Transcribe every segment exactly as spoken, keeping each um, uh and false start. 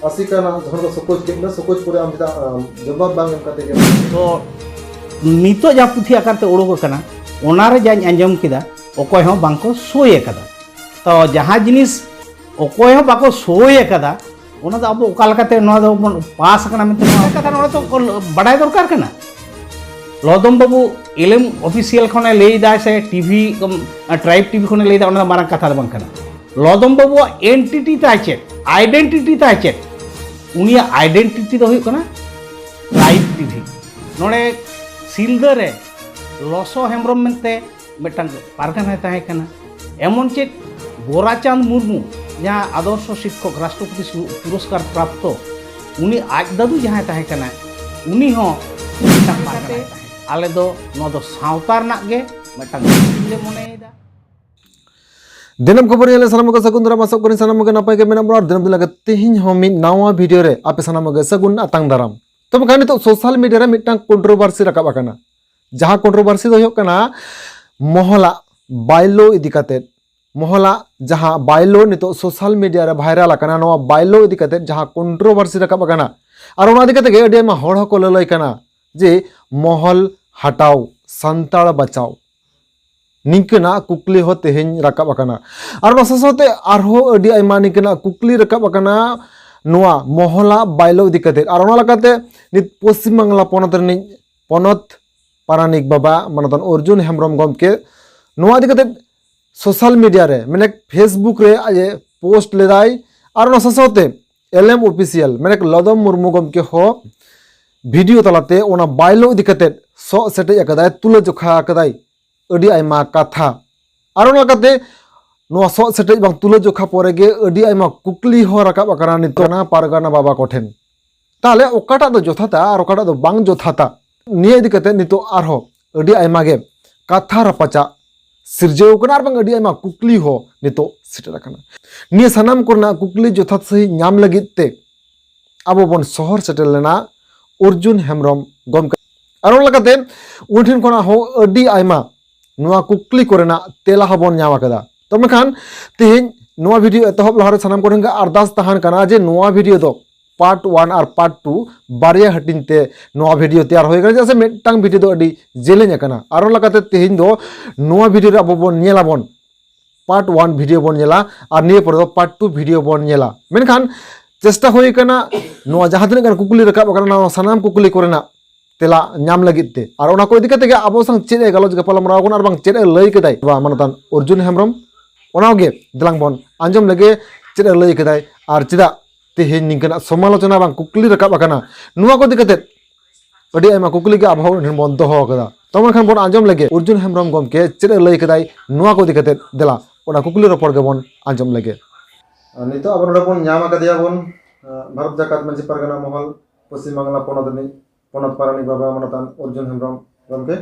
ᱟᱥᱮᱠᱟ ᱱᱟᱜ ᱡᱚᱠᱷᱚᱱ ᱠᱚ ᱥᱚᱠᱳᱡ ᱠᱮᱫ ᱢᱮ, ᱥᱚᱠᱳᱡ ᱯᱚᱨᱮ ᱟᱢ ᱪᱮᱫᱟᱜ ᱟᱢ, ᱡᱚᱵᱟᱵ ᱵᱟᱝ ᱮᱢ ᱠᱟᱛᱮ ᱜᱮ? ᱛᱚ ᱱᱤᱛᱚᱜ ᱡᱟᱦᱟᱸ ᱯᱩᱛᱷᱤ ᱟᱠᱟᱨ ᱛᱮ ᱩᱰᱩᱠ ᱟᱠᱟᱱᱟ, ᱚᱱᱟᱨᱮ ᱡᱟᱧ ᱟᱸᱡᱚᱢ ᱠᱮᱫᱟ, ᱚᱠᱚᱭ ᱦᱚᱸ ᱵᱟᱝᱠᱚ ᱥᱳᱭ ᱟᱠᱟᱫᱟ᱾ ᱛᱚ ᱡᱟᱦᱟᱸ ᱡᱤᱱᱤᱥ ᱚᱠᱚᱭ ᱦᱚᱸ ᱵᱟᱠᱚ ᱥᱳᱭ ᱟᱠᱟᱫᱟ, ᱚᱱᱟ ᱫᱚ ᱟᱵᱚ ᱚᱠᱟ ᱞᱮᱠᱟᱛᱮ ᱱᱚᱣᱟ ᱫᱚᱵᱚᱱ ᱯᱟᱥ ᱟᱠᱟᱱᱟ ᱢᱮᱱᱛᱮ, ᱱᱚᱣᱟ ᱠᱟᱛᱷᱟ ᱱᱚᱰᱮ ᱛᱚ ᱵᱟᱰᱟᱭ ᱫᱚᱨᱠᱟᱨ ᱠᱟᱱᱟ᱾ ᱞᱚᱫᱚᱢ ᱵᱟᱹᱵᱩ ᱮᱞᱮᱢ ᱚᱯᱷᱤᱥᱤᱭᱟᱞ ᱠᱷᱚᱱᱮ ᱞᱟᱹᱭ ᱮᱫᱟ ᱥᱮ ᱴᱤᱵᱷᱤ, ᱴᱨᱟᱭᱤᱵᱽ ᱴᱤᱵᱷᱤ ᱠᱷᱚᱱᱮ ᱞᱟᱹᱭ ᱮᱫᱟ, ᱚᱱᱟ ᱫᱚ ᱢᱟᱨᱟᱝ ᱠᱟᱛᱷᱟ ᱫᱚ ᱵᱟᱝ ᱠᱟᱱᱟ᱾ ᱞᱚᱫᱚᱢ ᱵᱟᱹᱵᱩᱣᱟᱜ ᱮᱱᱴᱤᱴᱤ ᱛᱟᱭ ᱪᱮᱫ, ᱟᱭᱰᱮᱱᱴᱤᱴᱤ ᱛᱟᱭ ᱪᱮᱫ? ᱩᱱᱤᱭᱟᱜ ᱟᱭᱰᱮᱱᱴᱤᱴᱤ ᱫᱚ ᱦᱩᱭᱩᱜ ᱠᱟᱱᱟ ᱴᱨᱟᱭᱤᱵᱽ ᱴᱤᱵᱷᱤ᱾ ᱱᱚᱰᱮ ᱥᱤᱞᱫᱟᱹ ᱨᱮ ᱞᱚᱥᱚ ᱦᱮᱢᱵᱨᱚᱢ ᱢᱮᱱᱛᱮ ᱢᱤᱫᱴᱟᱝ ᱯᱟᱨᱜᱟᱱᱟᱭ ᱛᱟᱦᱮᱸ ᱠᱟᱱᱟ᱾ ᱮᱢᱚᱱ ᱪᱮᱫ ᱜᱳᱨᱟᱪᱟᱸᱫᱽ ᱢᱩᱨᱢᱩ, ᱡᱟᱦᱟᱸ ᱟᱫᱚᱨᱥᱚ ᱥᱤᱠᱠᱷᱚᱠ ᱨᱟᱥᱴᱨᱚᱯᱚᱛᱤ ᱥᱩ- ᱯᱩᱨᱚᱥᱠᱟᱨ ᱯᱨᱟᱯᱛᱚ, ᱩᱱᱤ ᱟᱡ ᱫᱟᱫᱩ ᱡᱟᱦᱟᱸᱭ ᱛᱟᱦᱮᱸ ᱠᱟᱱᱟᱭ, ᱩᱱᱤ ᱦᱚᱸ ᱢᱤᱫᱴᱟᱝ ᱯᱟᱨᱜᱟᱱᱟᱭ ᱛᱟᱦᱮᱸ ᱠᱟᱱᱟ᱾ ᱟᱞᱮ ᱫᱚ ᱱᱚᱣᱟ ᱫᱚ ᱥᱟᱶᱛᱟ ᱨᱮᱱᱟᱜ ᱜᱮ ᱢᱤᱫᱴᱟᱝ ᱞᱮ ᱢᱚᱱᱮᱭᱮᱫᱟ᱾ ᱫᱤᱱᱟᱹᱢ ᱠᱷᱚᱵᱚᱨ ᱧᱮᱞ ᱥᱟᱱᱟᱢ ᱠᱚ ᱥᱟᱹᱜᱩᱱ ᱫᱟᱨᱟᱢ, ᱟᱥᱚᱜ ᱠᱟᱹᱱᱟᱹᱧ ᱥᱟᱱᱟᱢ ᱠᱚᱜᱮ ᱱᱟᱯᱟᱭ ᱜᱮ ᱢᱮᱱᱟᱜ ᱵᱚᱱᱟ᱾ ᱟᱨ ᱫᱤᱱᱟᱹᱢ ᱫᱤᱱ ᱞᱮᱠᱟ ᱛᱮᱦᱮᱧ ᱦᱚᱸ ᱢᱤᱫ ᱱᱟᱣᱟ ᱵᱷᱤᱰᱤᱭᱳ ᱨᱮ ᱟᱯᱮ ᱥᱟᱱᱟᱢ ᱠᱚᱜᱮ ᱥᱟᱹᱜᱩᱱ ᱟᱛᱟᱝ ᱫᱟᱨᱟᱢ᱾ ᱛᱚᱵᱮ ᱠᱷᱟᱱ ᱱᱤᱛᱚᱜ ᱥᱳᱥᱟᱞ ᱢᱤᱰᱤᱭᱟ ᱨᱮ ᱢᱤᱫᱴᱟᱝ ᱠᱚᱱᱴᱨᱳᱵᱷᱟᱨᱥᱤ ᱨᱟᱠᱟᱵ ᱟᱠᱟᱱᱟ᱾ ᱡᱟᱦᱟᱸ ᱠᱚᱱᱴᱨᱳᱵᱷᱟᱨᱥᱤ ᱫᱚ ᱦᱩᱭᱩᱜ ᱠᱟᱱᱟ ᱢᱚᱦᱚᱞᱟᱜ ᱵᱟᱭᱞᱳ ᱤᱫᱤ ᱠᱟᱛᱮᱫ᱾ ᱢᱚᱦᱚᱞᱟᱜ ᱡᱟᱦᱟᱸ ᱵᱟᱭᱞᱳ ᱱᱤᱛᱚᱜ ᱥᱳᱥᱟᱞ ᱢᱤᱰᱤᱭᱟ ᱨᱮ ᱵᱷᱟᱭᱨᱟᱞ ᱟᱠᱟᱱᱟ, ᱱᱚᱣᱟ ᱵᱟᱭᱞᱳ ᱤᱫᱤ ᱠᱟᱛᱮᱫ ᱡᱟᱦᱟᱸ ᱠᱚᱱᱴᱨᱳᱵᱷᱟᱨᱥᱤ ᱨᱟᱠᱟᱵ ᱟᱠᱟᱱᱟ, ᱟᱨ ᱚᱱᱟ ᱤᱫᱤ ᱠᱟᱛᱮᱫ ᱜᱮ ᱟᱹᱰᱤ ᱟᱭᱢᱟ ᱦᱚᱲ ᱦᱚᱸᱠᱚ ᱞᱟᱹᱞᱟᱹᱭ ᱠᱟᱱᱟ ᱡᱮ ᱢᱚᱦᱚᱞ ᱦᱟᱴᱟᱣ, ᱥᱟᱱᱛᱟᱲ ᱵᱟᱪᱟᱣ, ᱱᱤᱝᱠᱟᱹᱱᱟᱜ ᱠᱩᱠᱞᱤ ᱦᱚᱸ ᱛᱮᱦᱮᱧ ᱨᱟᱠᱟᱵ ᱟᱠᱟᱱᱟ᱾ ᱟᱨ ᱚᱱᱟ ᱥᱟᱶ ᱥᱟᱶᱛᱮ ᱟᱨᱦᱚᱸ ᱟᱹᱰᱤ ᱟᱭᱢᱟ ᱱᱤᱝᱠᱟᱹᱱᱟᱜ ᱠᱩᱠᱞᱤ ᱨᱟᱠᱟᱵ ᱟᱠᱟᱱᱟ ᱱᱚᱣᱟ ᱢᱚᱦᱚᱞᱟ ᱵᱟᱭᱞᱳ ᱤᱫᱤ ᱠᱟᱛᱮᱫ᱾ ᱟᱨ ᱚᱱᱟ ᱞᱮᱠᱟᱛᱮ ᱱᱤᱛ ᱯᱚᱥᱪᱤᱢ ᱵᱟᱝᱞᱟ ᱯᱚᱱᱚᱛ ᱨᱤᱱᱤᱡ ᱯᱚᱱᱚᱛ ᱯᱟᱨᱟᱱᱤᱠ ᱵᱟᱵᱟ ᱢᱟᱱᱚᱛᱟᱱ ᱚᱨᱡᱩᱱ ᱦᱮᱢᱵᱨᱚᱢ ᱜᱚᱢᱠᱮ ᱱᱚᱣᱟ ᱤᱫᱤ ᱠᱟᱛᱮᱫ ᱥᱳᱥᱟᱞ ᱢᱤᱰᱤᱭᱟ ᱨᱮ, ᱢᱟᱱᱮ ᱯᱷᱮᱥᱵᱩᱠ ᱨᱮ ᱟᱡ ᱮ ᱯᱳᱥᱴ ᱞᱮᱫᱟᱭ᱾ ᱟᱨ ᱚᱱᱟ ᱥᱟᱶ ᱥᱟᱶᱛᱮ ᱮᱞ ᱮᱢ ᱚᱯᱷᱤᱥᱤᱭᱟᱞ, ᱢᱟᱱᱮ ᱞᱚᱫᱚᱢ ᱢᱩᱨᱢᱩ ᱜᱚᱢᱠᱮ ᱦᱚᱸ ᱵᱷᱤᱰᱤᱭᱳ ᱛᱟᱞᱟᱛᱮ ᱚᱱᱟ ᱵᱟᱭᱞᱳ ᱤᱫᱤ ᱠᱟᱛᱮᱫ ᱥᱚᱜ ᱥᱮᱴᱮᱡ ᱟᱠᱟᱫᱟᱭ, ᱛᱩᱞᱟᱹ ᱡᱚᱠᱷᱟ ᱟᱠᱟᱫᱟᱭ ᱟᱹᱰᱤ ᱟᱭᱢᱟ ᱠᱟᱛᱷᱟ᱾ ᱟᱨ ᱚᱱᱟ ᱠᱟᱛᱮ ᱱᱚᱣᱟ ᱥᱚᱜ ᱥᱮᱴᱮᱡ ᱵᱟᱝ ᱛᱩᱞᱟᱹ ᱡᱚᱠᱷᱟ ᱯᱚᱨᱮ ᱜᱮ ᱟᱹᱰᱤ ᱟᱭᱢᱟ ᱠᱩᱠᱞᱤ ᱦᱚᱸ ᱨᱟᱠᱟᱵ ᱟᱠᱟᱱᱟ ᱱᱤᱛᱚᱜ ᱚᱱᱟ ᱯᱟᱨᱜᱟᱱᱟ ᱵᱟᱵᱟ ᱠᱚᱴᱷᱮᱱ᱾ ᱛᱟᱦᱞᱮ ᱚᱠᱟᱴᱟᱜ ᱫᱚ ᱡᱚᱛᱷᱟᱛᱟ ᱟᱨ ᱚᱠᱟᱴᱟᱜ ᱫᱚ ᱵᱟᱝ ᱡᱚᱛᱷᱟᱛᱟ, ᱱᱤᱭᱟᱹ ᱤᱫᱤ ᱠᱟᱛᱮ ᱱᱤᱛᱚᱜ ᱟᱨᱦᱚᱸ ᱟᱹᱰᱤ ᱟᱭᱢᱟ ᱜᱮ ᱠᱟᱛᱷᱟ ᱨᱟᱯᱟᱪᱟᱜ ᱥᱤᱨᱡᱟᱹᱣ ᱠᱟᱱᱟ ᱟᱨ ᱵᱟᱝ ᱟᱹᱰᱤ ᱟᱭᱢᱟ ᱠᱩᱠᱞᱤ ᱦᱚᱸ ᱱᱤᱛᱚᱜ ᱥᱮᱴᱮᱨ ᱟᱠᱟᱱᱟ᱾ ᱱᱤᱭᱟᱹ ᱥᱟᱱᱟᱢ ᱠᱚᱨᱮᱱᱟᱜ ᱠᱩᱠᱞᱤ ᱡᱚᱛᱷᱟᱛ ᱥᱟᱺᱦᱤᱡ ᱧᱟᱢ ᱞᱟᱹᱜᱤᱫ ᱛᱮ ᱟᱵᱚ ᱵᱚᱱ ᱥᱚᱦᱚᱨ ᱥᱮᱴᱮᱨ ᱞᱮᱱᱟ ᱚᱨᱡᱩᱱ ᱦᱮᱢᱵᱨᱚᱢ ᱜᱚᱢᱠᱮ᱾ ᱟᱨ ᱚᱱᱟ ᱞᱮᱠᱟᱛᱮ ᱩᱱᱤ ᱴᱷᱮᱱ ᱠᱷᱚᱱᱟᱜ ᱦᱚᱸ ᱟᱹᱰᱤ ᱟᱭᱢᱟ ᱱᱚᱣᱟ ᱠᱩᱠᱞᱤ ᱠᱚᱨᱮᱱᱟᱜ ᱛᱮᱞᱟ ᱦᱚᱸᱵᱚᱱ ᱧᱟᱢ ᱟᱠᱟᱫᱟ᱾ ᱛᱚ ᱢᱮᱱᱠᱷᱟᱱ ᱛᱮᱦᱮᱧ ᱱᱚᱣᱟ ᱵᱷᱤᱰᱤᱭᱳ ᱮᱛᱚᱦᱚᱵ ᱞᱟᱦᱟᱨᱮ ᱥᱟᱱᱟᱢ ᱠᱚᱴᱷᱮᱱ ᱜᱮ ᱟᱨᱫᱟᱥ ᱛᱟᱦᱮᱱ ᱠᱟᱱᱟ ᱡᱮ ᱱᱚᱣᱟ ᱵᱷᱤᱰᱤᱭᱳ ᱫᱚ ᱯᱟᱨᱴ ᱚᱣᱟᱱ ᱟᱨ ᱯᱟᱨᱴ ᱴᱩ ᱵᱟᱨᱭᱟ ᱦᱟᱹᱴᱤᱧ ᱛᱮ ᱱᱚᱣᱟ ᱵᱷᱤᱰᱤᱭᱳ ᱛᱮᱭᱟᱨ ᱦᱩᱭ ᱟᱠᱟᱱᱟ, ᱪᱮᱫᱟᱜ ᱥᱮ ᱢᱤᱫᱴᱟᱝ ᱵᱷᱤᱰᱤᱭᱳ ᱫᱚ ᱟᱹᱰᱤ ᱡᱮᱞᱮᱧ ᱟᱠᱟᱱᱟ᱾ ᱟᱨ ᱚᱱᱟ ᱞᱮᱠᱟᱛᱮ ᱛᱮᱦᱮᱧ ᱫᱚ ᱱᱚᱣᱟ ᱵᱷᱤᱰᱤᱭᱳ ᱨᱮ ᱟᱵᱚ ᱵᱚᱱ ᱧᱮᱞᱟᱵᱚᱱ ᱯᱟᱨᱴ ᱚᱣᱟᱱ ᱵᱷᱤᱰᱤᱭᱳ ᱵᱚᱱ ᱧᱮᱞᱟ ᱟᱨ ᱱᱤᱭᱟᱹ ᱯᱚᱨᱮ ᱫᱚ ᱯᱟᱨᱴ ᱴᱩ ᱵᱷᱤᱰᱤᱭᱳ ᱵᱚᱱ ᱧᱮᱞᱟ᱾ ᱢᱮᱱᱠᱷᱟᱱ ᱪᱮᱥᱴᱟ ᱦᱩᱭ ᱟᱠᱟᱱᱟ ᱱᱚᱣᱟ ᱡᱟᱦᱟᱸ ᱛᱤᱱᱟᱹᱜ ᱜᱟᱱ ᱠᱩᱠᱞᱤ ᱨᱟᱠᱟᱵ ᱟᱠᱟᱱᱟ, ᱱᱚᱣᱟ ᱥᱟᱱᱟᱢ ᱠᱩᱠᱞᱤ ᱠᱚᱨᱮᱱᱟᱜ ᱛᱮᱞᱟ ᱧᱟᱢ ᱞᱟᱹᱜᱤᱫ ᱛᱮ᱾ ᱟᱨ ᱚᱱᱟ ᱠᱚ ᱤᱫᱤ ᱠᱟᱛᱮ ᱜᱮ ᱟᱵᱚ ᱥᱟᱶ ᱪᱮᱫ ᱮ ᱜᱟᱞᱚᱪ ᱜᱟᱯᱟᱞ ᱢᱟᱨᱟᱣ ᱠᱟᱱᱟ ᱟᱨ ᱵᱟᱝ ᱪᱮᱫ ᱮ ᱞᱟᱹᱭ ᱠᱮᱫᱟᱭ ᱵᱟ ᱢᱟᱱᱚᱛᱟᱱ ᱚᱨᱡᱩᱱ ᱦᱮᱢᱵᱨᱚᱢ, ᱚᱱᱟ ᱜᱮ ᱫᱮᱞᱟᱝ ᱵᱚᱱ ᱟᱸᱡᱚᱢ ᱞᱮᱜᱮ᱾ ᱪᱮᱫ ᱮ ᱞᱟᱹᱭ ᱠᱮᱫᱟᱭ ᱟᱨ ᱪᱮᱫᱟᱜ ᱛᱮᱦᱮᱧ ᱱᱤᱝᱠᱟᱹᱱᱟᱜ ᱥᱚᱢᱟᱞᱳᱪᱚᱱᱟ ᱵᱟᱝ ᱠᱩᱠᱞᱤ ᱨᱟᱠᱟᱵ ᱟᱠᱟᱱᱟ, ᱱᱚᱣᱟ ᱠᱚ ᱤᱫᱤ ᱠᱟᱛᱮ ᱟᱹᱰᱤ ᱟᱭᱢᱟ ᱠᱩᱠᱞᱤ ᱜᱮ ᱟᱵᱚ ᱦᱚᱸ ᱩᱱᱤ ᱴᱷᱮᱱ ᱵᱚᱱ ᱫᱚᱦᱚ ᱟᱠᱟᱫᱟ᱾ ᱛᱚ ᱢᱮᱱᱠᱷᱟᱱ ᱵᱚᱱ ᱟᱸᱡᱚᱢ ᱞᱮᱜᱮ ᱚᱨᱡᱩᱱ ᱦᱮᱢᱵᱨᱚᱢ ᱜᱚᱢᱠᱮ ᱪᱮᱫ ᱮ ᱞᱟᱹᱭ ᱠᱮᱫᱟᱭ ᱱᱚᱣᱟ ᱠᱚ ᱤᱫᱤ ᱠᱟᱛᱮ᱾ ᱫᱮᱞᱟ ᱚᱱᱟ ᱠᱩᱠᱞᱤ ᱨᱚᱯᱚᱲ ᱜᱮᱵᱚᱱ ᱟᱸᱡᱚᱢ ᱞᱮᱜᱮ᱾ ᱟᱨ ᱱᱤᱛᱚᱜ ᱟᱵᱚ ᱱᱚᱰᱮ ᱵᱚᱱ ᱧᱟᱢ ᱟᱠᱟᱫᱮᱭᱟ ᱵᱚᱱ, ᱟᱸ, ᱵᱷᱟᱨᱚᱛ ᱡᱟᱠᱟᱛ ᱢᱟᱹᱡᱷᱤ ᱯᱟᱨᱜᱟᱱᱟ ᱢᱚᱦᱚᱞ ᱯᱚᱥᱪᱤᱢ ᱵᱟᱝᱞᱟ ᱯᱚᱱᱚᱛ ᱨᱤᱱᱤᱡ ᱯᱚᱱᱚᱛ ᱯᱟᱨᱟᱱᱤᱠ ᱵᱟᱵᱟ ᱢᱟᱱᱚᱛᱟᱱ ᱚᱨᱡᱩᱱ ᱦᱮᱢᱵᱨᱚᱢ ᱜᱚᱢᱠᱮ᱾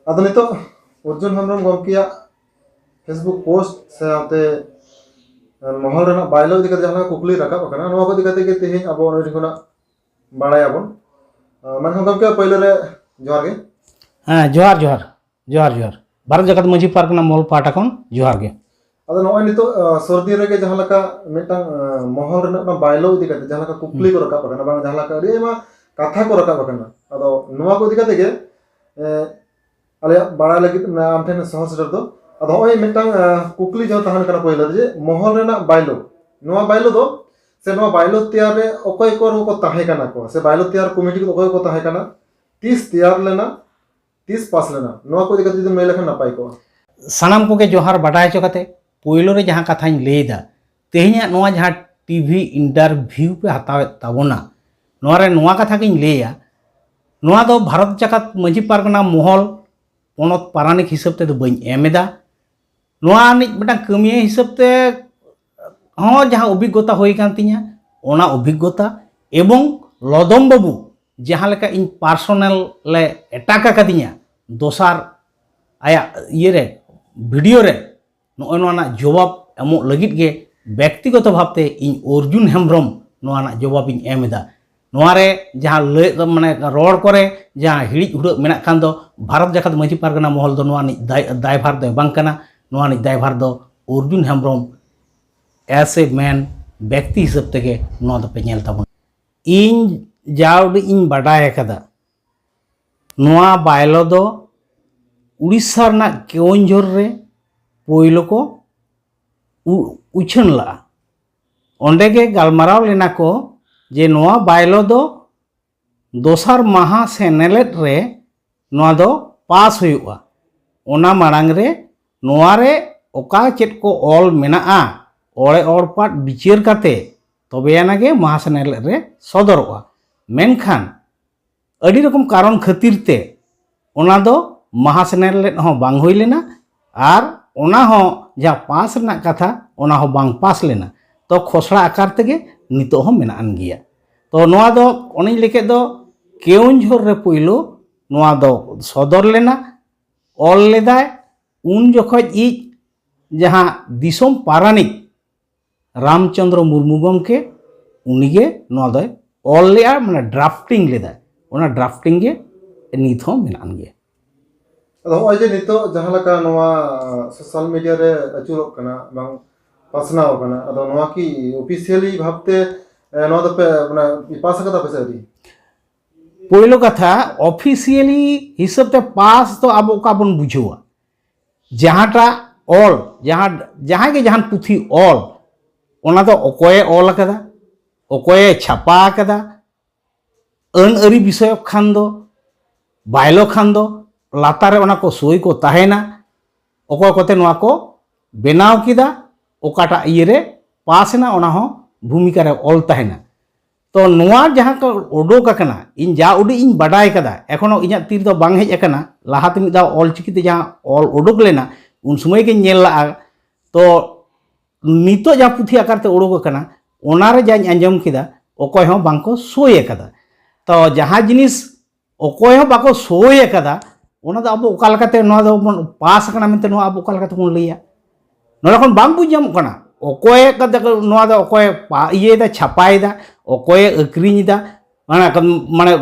ᱟᱫᱚ ᱱᱤᱛᱚᱜ ᱚᱨᱡᱩᱱ ᱦᱮᱢᱵᱨᱚᱢ ᱜᱚᱢᱠᱮᱭᱟᱜ Facebook ᱯᱳᱥᱴ ᱥᱟᱶᱛᱮ, ᱟᱸ, ᱢᱚᱦᱚᱞ ᱨᱮᱱᱟᱜ ᱵᱟᱭᱞᱳ ᱤᱫᱤ ᱠᱟᱛᱮ ᱡᱟᱦᱟᱸ ᱞᱮᱠᱟ ᱠᱩᱠᱞᱤ ᱨᱟᱠᱟᱵ ᱟᱠᱟᱱᱟ, ᱱᱚᱣᱟ ᱠᱚ ᱤᱫᱤ ᱠᱟᱛᱮ ᱜᱮ ᱛᱮᱦᱮᱧ ᱟᱵᱚ ᱱᱚᱰᱮ ᱠᱷᱚᱱᱟᱜ ᱵᱟᱲᱟᱭᱟᱵᱚᱱ᱾ ᱟᱸ, ᱢᱮᱱᱠᱷᱟᱱ ᱜᱚᱢᱠᱮ, ᱯᱳᱭᱞᱳ ᱨᱮ ᱡᱚᱦᱟᱨ ᱜᱮ᱾ ᱦᱮᱸ, ᱡᱚᱦᱟᱨ, ᱡᱚᱦᱟᱨ, ᱡᱚᱦᱟᱨ, ᱡᱚᱦᱟᱨ᱾ ᱵᱷᱟᱨᱚᱛ ᱡᱟᱠᱟᱛ ᱢᱟᱹᱡᱷᱤ ᱯᱟᱨᱜᱟᱱᱟ ᱢᱚᱦᱚᱞ ᱯᱟᱦᱴᱟ ᱠᱷᱚᱱ ᱡᱚᱦᱟᱨ ᱜᱮ᱾ ᱟᱫᱚ ᱱᱚᱜᱼᱚᱭ ᱱᱤᱛᱚᱜ, ᱟᱸ, ᱥᱚᱨᱫᱤ ᱨᱮᱜᱮ ᱡᱟᱦᱟᱸ ᱞᱮᱠᱟ ᱢᱤᱫᱴᱟᱝ, ᱟᱸ, ᱢᱚᱦᱚᱞ ᱨᱮᱱᱟᱜ ᱚᱱᱟ ᱵᱟᱭᱞᱳ ᱤᱫᱤ ᱠᱟᱛᱮ ᱡᱟᱦᱟᱸ ᱞᱮᱠᱟ ᱠᱩᱠᱞᱤ ᱠᱚ ᱨᱟᱠᱟᱵ ᱟᱠᱟᱱᱟ, ᱵᱟᱝ ᱡᱟᱦᱟᱸ ᱞᱮᱠᱟ ᱟᱹᱰᱤ ᱟᱭᱢᱟ ᱠᱟᱛᱷᱟ ᱠᱚ ᱨᱟᱠᱟᱵ ᱟᱠᱟᱱᱟ᱾ ᱟᱫᱚ ᱱᱚᱣᱟ ᱠᱚ ᱤᱫᱤ ᱠᱟᱛᱮ ᱜᱮ, ᱮᱸ, ᱟᱞᱮᱭᱟᱜ ᱵᱟᱲᱟᱭ ᱞᱟᱹᱜᱤᱫ, ᱢᱟᱱᱮ, ᱟᱢ ᱴᱷᱮᱱ ᱥᱚᱦᱚᱨ ᱥᱮᱴᱮᱨ ᱫᱚ᱾ ᱟᱫᱚ ᱱᱚᱜᱼᱚᱭ ᱢᱤᱫᱴᱟᱝ, ᱟᱸ, ᱠᱩᱠᱞᱤ ᱡᱟᱦᱟᱸ ᱛᱟᱦᱮᱱ ᱠᱟᱱᱟ ᱯᱳᱭᱞᱳ ᱨᱮ, ᱡᱮ ᱢᱚᱦᱚᱞ ᱨᱮᱱᱟᱜ ᱵᱟᱭᱞᱳ, ᱱᱚᱣᱟ ᱵᱟᱭᱞᱳ ᱫᱚ, ᱥᱮ ᱱᱚᱣᱟ ᱵᱟᱭᱞᱳ ᱛᱮᱭᱟᱨ ᱨᱮ ᱚᱠᱚᱭ ᱠᱚ ᱠᱚ ᱛᱟᱦᱮᱸ ᱠᱟᱱᱟ ᱠᱚ, ᱥᱮ ᱵᱟᱭᱞᱳ ᱛᱮᱭᱟᱨ ᱠᱚᱢᱤᱴᱤ ᱠᱚ ᱚᱠᱚᱭ ᱠᱚ ᱛᱟᱦᱮᱸ ᱠᱟᱱᱟ, ᱛᱤᱥ ᱛᱮᱭᱟᱨ ᱞᱮᱱᱟ, ᱛᱤᱥ ᱯᱟᱥ ᱞᱮᱱᱟ, ᱱᱚᱣᱟ ᱠᱚ ᱤᱫᱤ ᱠᱟᱛᱮ ᱡᱩᱫᱤᱢ ᱞᱟᱹᱭ ᱞᱮᱠᱷᱟᱱ ᱱᱟᱯᱟᱭ ᱠᱚᱜᱼᱟ᱾ ᱥᱟᱱᱟᱢ ᱠᱚᱜᱮ ᱡᱚᱦᱟᱨ ᱵᱟᱰᱟᱭ ᱦᱚᱪᱚ ᱠᱟᱛᱮ, ᱯᱳᱭᱞᱳ ᱨᱮ ᱡᱟᱦᱟᱸ ᱠᱟᱛᱷᱟᱧ ᱞᱟᱹᱭ ᱮᱫᱟ, ᱛᱮᱦᱮᱧᱟᱜ ᱱᱚᱣᱟ ᱡᱟᱦᱟᱸ ᱴᱤᱵᱷᱤ ᱤᱱᱴᱟᱨᱵᱷᱤᱭᱩ ᱯᱮ ᱦᱟᱛᱟᱣᱮᱫ ᱛᱟᱵᱚᱱᱟ, ᱱᱚᱣᱟ ᱨᱮ ᱱᱚᱣᱟ ᱠᱟᱛᱷᱟ ᱜᱤᱧ ᱞᱟᱹᱭᱟ, ᱱᱚᱣᱟ ᱫᱚ ᱵᱷᱟᱨᱚᱛ ᱡᱟᱠᱟᱛ ᱢᱟᱹᱡᱷᱤ ᱯᱟᱨᱜᱟᱱᱟ ᱢᱚᱦᱚᱞ ᱯᱚᱱᱚᱛ ᱯᱟᱨᱟᱱᱤᱠ ᱦᱤᱥᱟᱹᱵ ᱛᱮᱫᱚ ᱵᱟᱹᱧ ᱮᱢ ᱮᱫᱟ᱾ ᱱᱚᱣᱟ ᱨᱤᱱᱤᱡ ᱢᱤᱫᱴᱟᱝ ᱠᱟᱹᱢᱤᱭᱟᱹ ᱦᱤᱥᱟᱹᱵ ᱛᱮ ᱦᱚᱸ ᱡᱟᱦᱟᱸ ᱚᱵᱷᱤᱜᱽᱜᱚᱛᱟ ᱦᱩᱭ ᱟᱠᱟᱱ ᱛᱤᱧᱟ, ᱚᱱᱟ ᱚᱵᱷᱤᱜᱽᱜᱚᱛᱟ ᱮᱵᱚᱝ ᱞᱚᱫᱚᱢ ᱵᱟᱹᱵᱩ ᱡᱟᱦᱟᱸ ᱞᱮᱠᱟ ᱤᱧ ᱯᱟᱨᱥᱚᱱᱟᱞ ᱞᱮ ᱮᱴᱟᱠ ᱟᱠᱟᱫᱤᱧᱟ ᱫᱚᱥᱟᱨ ᱟᱭᱟᱜ ᱤᱭᱟᱹ ᱨᱮ, ᱵᱷᱤᱰᱤᱭᱳ ᱨᱮ, ᱱᱚᱜᱼᱚᱭ ᱱᱚᱣᱟ ᱨᱮᱱᱟᱜ ᱡᱚᱵᱟᱵ ᱮᱢᱚᱜ ᱞᱟᱹᱜᱤᱫ ᱜᱮ ᱵᱮᱠᱛᱤᱜᱚᱛᱚ ᱵᱷᱟᱵᱽ ᱛᱮ ᱤᱧ ᱚᱨᱡᱩᱱ ᱦᱮᱢᱵᱨᱚᱢ ᱱᱚᱣᱟ ᱨᱮᱱᱟᱜ ᱡᱚᱵᱟᱵ ᱤᱧ ᱮᱢ ᱮᱫᱟ᱾ ᱱᱚᱣᱟ ᱨᱮ ᱡᱟᱦᱟᱸ ᱞᱟᱹᱭ, ᱢᱟᱱᱮ, ᱨᱚᱲ ᱠᱚᱨᱮ ᱡᱟᱦᱟᱸ ᱦᱤᱲᱤᱡ ᱦᱩᱲᱟᱹᱜ ᱢᱮᱱᱟᱜ ᱠᱷᱟᱱ ᱫᱚ, ᱵᱷᱟᱨᱚᱛ ᱡᱟᱠᱟᱛ ᱢᱟᱹᱡᱷᱤ ᱯᱟᱨᱜᱟᱱᱟ ᱢᱚᱦᱚᱞ ᱫᱚ ᱱᱚᱣᱟ ᱨᱤᱱᱤᱡ ᱫᱟᱭ-, ᱫᱟᱭᱵᱷᱟᱨ ᱫᱚᱭ ᱵᱟᱝ ᱠᱟᱱᱟ᱾ ᱱᱚᱣᱟ ᱨᱤᱱᱤᱡ ᱫᱟᱭᱵᱷᱟᱨ ᱫᱚ Arjun Hembrom as a man, ᱵᱮᱠᱛᱤ ᱦᱤᱥᱟᱹᱵ ᱛᱮᱜᱮ ᱱᱚᱣᱟ ᱫᱚᱯᱮ ᱧᱮᱞ ᱛᱟᱵᱚᱱᱟ᱾ ᱤᱧ ᱡᱟ ᱩᱰᱤᱡ ᱤᱧ ᱵᱟᱰᱟᱭ ᱟᱠᱟᱫᱟ, ᱱᱚᱣᱟ ᱵᱟᱭᱞᱚ ᱫᱚ ᱩᱲᱤᱥᱥᱟ ᱨᱮᱱᱟᱜ ᱠᱮᱣᱚᱱᱡᱷᱚᱨ ᱨᱮ ᱯᱳᱭᱞᱳ ᱠᱚ ᱩ- ᱩᱪᱷᱟᱹᱱ ᱞᱟᱜᱼᱟ᱾ ᱚᱸᱰᱮ ᱜᱮ ᱜᱟᱞᱢᱟᱨᱟᱣ ᱞᱮᱱᱟ ᱠᱚ ᱡᱮ ᱱᱚᱣᱟ ᱵᱟᱭᱞᱚ ᱫᱚ ᱫᱚᱥᱟᱨ ᱢᱟᱦᱟ ᱥᱮᱱᱮᱞᱮᱫ ᱨᱮ ᱱᱚᱣᱟ ᱫᱚ ᱯᱟᱥ ᱦᱩᱭᱩᱜᱼᱟ᱾ ᱚᱱᱟ ᱢᱟᱲᱟᱝ ᱨᱮ ᱱᱚᱣᱟ ᱨᱮ ᱚᱠᱟ ᱪᱮᱫ ᱠᱚ ᱚᱞ ᱢᱮᱱᱟᱜᱼᱟ, ᱚᱲᱮ ᱚᱲᱯᱟᱴ ᱵᱤᱪᱟᱹᱨ ᱠᱟᱛᱮ ᱛᱚᱵᱮ ᱟᱱᱟᱜ ᱜᱮ ᱢᱟᱦᱟ ᱥᱮᱱᱮᱞᱮᱫ ᱨᱮ ᱥᱚᱫᱚᱨᱚᱜᱼᱟ᱾ ᱢᱮᱱᱠᱷᱟᱱ ᱟᱹᱰᱤ ᱨᱚᱠᱚᱢ ᱠᱟᱨᱚᱱ ᱠᱷᱟᱹᱛᱤᱨ ᱛᱮ ᱚᱱᱟ ᱫᱚ ᱢᱟᱦᱟ ᱥᱮᱱᱮᱞᱮᱫ ᱦᱚᱸ ᱵᱟᱝ ᱦᱩᱭ ᱞᱮᱱᱟ, ᱟᱨ ᱚᱱᱟ ᱦᱚᱸ ᱡᱟᱦᱟᱸ ᱯᱟᱥ ᱨᱮᱱᱟᱜ ᱠᱟᱛᱷᱟ, ᱚᱱᱟ ᱦᱚᱸ ᱵᱟᱝ ᱯᱟᱥ ᱞᱮᱱᱟ᱾ ᱛᱚ ᱠᱷᱚᱥᱲᱟ ᱟᱠᱟᱨ ᱛᱮᱜᱮ ᱱᱤᱛᱚᱜ ᱦᱚᱸ ᱢᱮᱱᱟᱜ ᱟᱱ ᱜᱮᱭᱟ᱾ ᱛᱚ ᱱᱚᱣᱟ ᱫᱚ ᱚᱱᱮᱧ ᱞᱟᱹᱭ ᱠᱮᱫ ᱫᱚ, ᱠᱮᱣᱚᱱᱡᱷᱚᱨ ᱨᱮ ᱯᱳᱭᱞᱳ ᱱᱚᱣᱟ ᱫᱚ ᱥᱚᱫᱚᱨ ᱞᱮᱱᱟ, ᱚᱞ ᱞᱮᱫᱟᱭ᱾ ᱩᱱ ᱡᱚᱠᱷᱚᱡ ᱤᱡ ᱡᱟᱦᱟᱸ ᱫᱤᱥᱚᱢ ᱯᱟᱨᱟᱱᱤᱠ ᱨᱟᱢᱪᱚᱸᱫᱽᱨᱚ ᱢᱩᱨᱢᱩ ᱜᱚᱢᱠᱮ, ᱩᱱᱤᱜᱮ ᱱᱚᱣᱟ ᱫᱚᱭ ᱚᱞ ᱞᱮᱫᱼᱟ, ᱢᱟᱱᱮ ᱰᱨᱟᱯᱴᱤᱝ ᱞᱮᱫᱟᱭ᱾ ᱚᱱᱟ ᱰᱨᱟᱯᱴᱤᱝ ᱜᱮ ᱱᱤᱛ ᱦᱚᱸ ᱢᱮᱱᱟᱜ ᱟᱱ ᱜᱮᱭᱟ᱾ ᱟᱫᱚ ᱱᱚᱜᱼᱚᱭ ᱡᱮ ᱱᱤᱛᱚᱜ ᱡᱟᱦᱟᱸ ᱞᱮᱠᱟ ᱱᱚᱣᱟ ᱥᱳᱥᱟᱞ ᱢᱤᱰᱤᱭᱟ ᱨᱮ ᱟᱹᱪᱩᱨᱚᱜ ᱠᱟᱱᱟ, ᱵᱟᱝ ᱯᱟᱥᱱᱟᱣ ᱠᱟᱱᱟ, ᱟᱫᱚ ᱱᱚᱣᱟ ᱠᱤ ᱚᱯᱷᱤᱥᱤᱭᱟᱞᱤ ᱵᱷᱟᱵᱽᱛᱮ, ᱮ, ᱱᱚᱣᱟ ᱫᱚᱯᱮ, ᱢᱟᱱᱮ, ᱯᱟᱥ ᱟᱠᱟᱫᱟ ᱯᱮ ᱥᱮ ᱟᱹᱣᱨᱤ? ᱯᱳᱭᱞᱳ ᱠᱟᱛᱷᱟ, ᱚᱯᱷᱤᱥᱤᱭᱟᱞᱤ ᱦᱤᱥᱟᱹᱵ ᱛᱮ ᱯᱟᱥ ᱫᱚ ᱟᱵᱚ ᱚᱠᱟ ᱵᱚᱱ ᱵᱩᱡᱷᱟᱹᱣᱟ? ᱡᱟᱦᱟᱸᱴᱟᱜ ᱚᱞ, ᱡᱟᱦᱟᱸ, ᱡᱟᱦᱟᱸᱭ ᱜᱮ ᱡᱟᱦᱟᱱ ᱯᱩᱛᱷᱤ ᱚᱞ, ᱚᱱᱟ ᱫᱚ ᱚᱠᱚᱭᱮ ᱚᱞ ᱟᱠᱟᱫᱟ, ᱚᱠᱚᱭᱮ ᱪᱷᱟᱯᱟ ᱟᱠᱟᱫᱟ, ᱟᱹᱱ ᱟᱹᱨᱤ ᱵᱤᱥᱚᱭᱚᱠ ᱠᱷᱟᱱ ᱫᱚ, ᱵᱟᱭᱞᱚ ᱠᱷᱟᱱ ᱫᱚ, ᱞᱟᱛᱟᱨ ᱨᱮ ᱚᱱᱟ ᱠᱚ ᱥᱳᱭ ᱠᱚ ᱛᱟᱦᱮᱱᱟ, ᱚᱠᱚᱭ ᱠᱚᱛᱮ ᱱᱚᱣᱟ ᱠᱚ ᱵᱮᱱᱟᱣ ᱠᱮᱫᱟ, ᱚᱠᱟᱴᱟᱜ ᱤᱭᱟᱹ ᱨᱮ ᱯᱟᱥ ᱮᱱᱟ, ᱚᱱᱟ ᱦᱚᱸ ᱵᱷᱩᱢᱤᱠᱟ ᱨᱮ ᱚᱞ ᱛᱟᱦᱮᱱᱟ᱾ ᱛᱚ ᱱᱚᱣᱟ ᱡᱟᱦᱟᱸ ᱠᱚ ᱩᱰᱩᱠ ᱟᱠᱟᱱᱟ, ᱤᱧ ᱡᱟ ᱩᱰᱤᱡ ᱤᱧ ᱵᱟᱰᱟᱭ ᱠᱟᱫᱟ, ᱮᱠᱷᱚᱱᱳ ᱤᱧᱟᱹᱜ ᱛᱤ ᱨᱮᱫᱚ ᱵᱟᱝ ᱦᱮᱡ ᱟᱠᱟᱱᱟ᱾ ᱞᱟᱦᱟᱛᱮ ᱢᱤᱫ ᱫᱷᱟᱣ ᱚᱞ ᱪᱤᱠᱤᱛᱮ ᱡᱟᱦᱟᱸ ᱚᱞ ᱩᱰᱩᱠ ᱞᱮᱱᱟ, ᱩᱱ ᱥᱚᱢᱚᱭ ᱜᱤᱧ ᱧᱮᱞ ᱞᱟᱜᱼᱟ᱾ ᱛᱚ ᱱᱤᱛᱚᱜ ᱡᱟᱦᱟᱸ ᱯᱩᱛᱷᱤ ᱟᱠᱟᱨ ᱛᱮ ᱩᱰᱩᱠ ᱟᱠᱟᱱᱟ, ᱚᱱᱟ ᱨᱮ ᱡᱟᱧ ᱟᱸᱡᱚᱢ ᱠᱮᱫᱟ, ᱚᱠᱚᱭ ᱦᱚᱸ ᱵᱟᱝᱠᱚ ᱥᱳᱭ ᱟᱠᱟᱫᱟ᱾ ᱛᱚ ᱡᱟᱦᱟᱸ ᱡᱤᱱᱤᱥ ᱚᱠᱚᱭ ᱦᱚᱸ ᱵᱟᱠᱚ ᱥᱳᱭ ᱟᱠᱟᱫᱟ, ᱚᱱᱟ ᱫᱚ ᱟᱵᱚ ᱚᱠᱟ ᱞᱮᱠᱟᱛᱮ ᱱᱚᱣᱟ ᱫᱚᱵᱚᱱ ᱯᱟᱥ ᱟᱠᱟᱱᱟ ᱢᱮᱱᱛᱮ ᱱᱚᱣᱟ ᱟᱵᱚ ᱚᱠᱟ ᱞᱮᱠᱟᱛᱮᱵᱚᱱ ᱞᱟᱹᱭᱟ? ᱱᱚᱰᱮ ᱠᱷᱚᱱ ᱵᱟᱝ ᱵᱩᱡᱽ ᱧᱟᱢᱚᱜ ᱠᱟᱱᱟ ᱚᱠᱚᱭ ᱠᱟᱛᱮ ᱱᱚᱣᱟ ᱫᱚ ᱚᱠᱚᱭᱮ ᱯᱟ-, ᱤᱭᱟᱹᱭᱮᱫᱟ, ᱪᱷᱟᱯᱟᱭᱮᱫᱟ, ᱚᱠᱚᱭᱮ ᱟᱹᱠᱷᱨᱤᱧ ᱮᱫᱟ, ᱢᱟᱱᱮ, ᱢᱟᱱᱮ,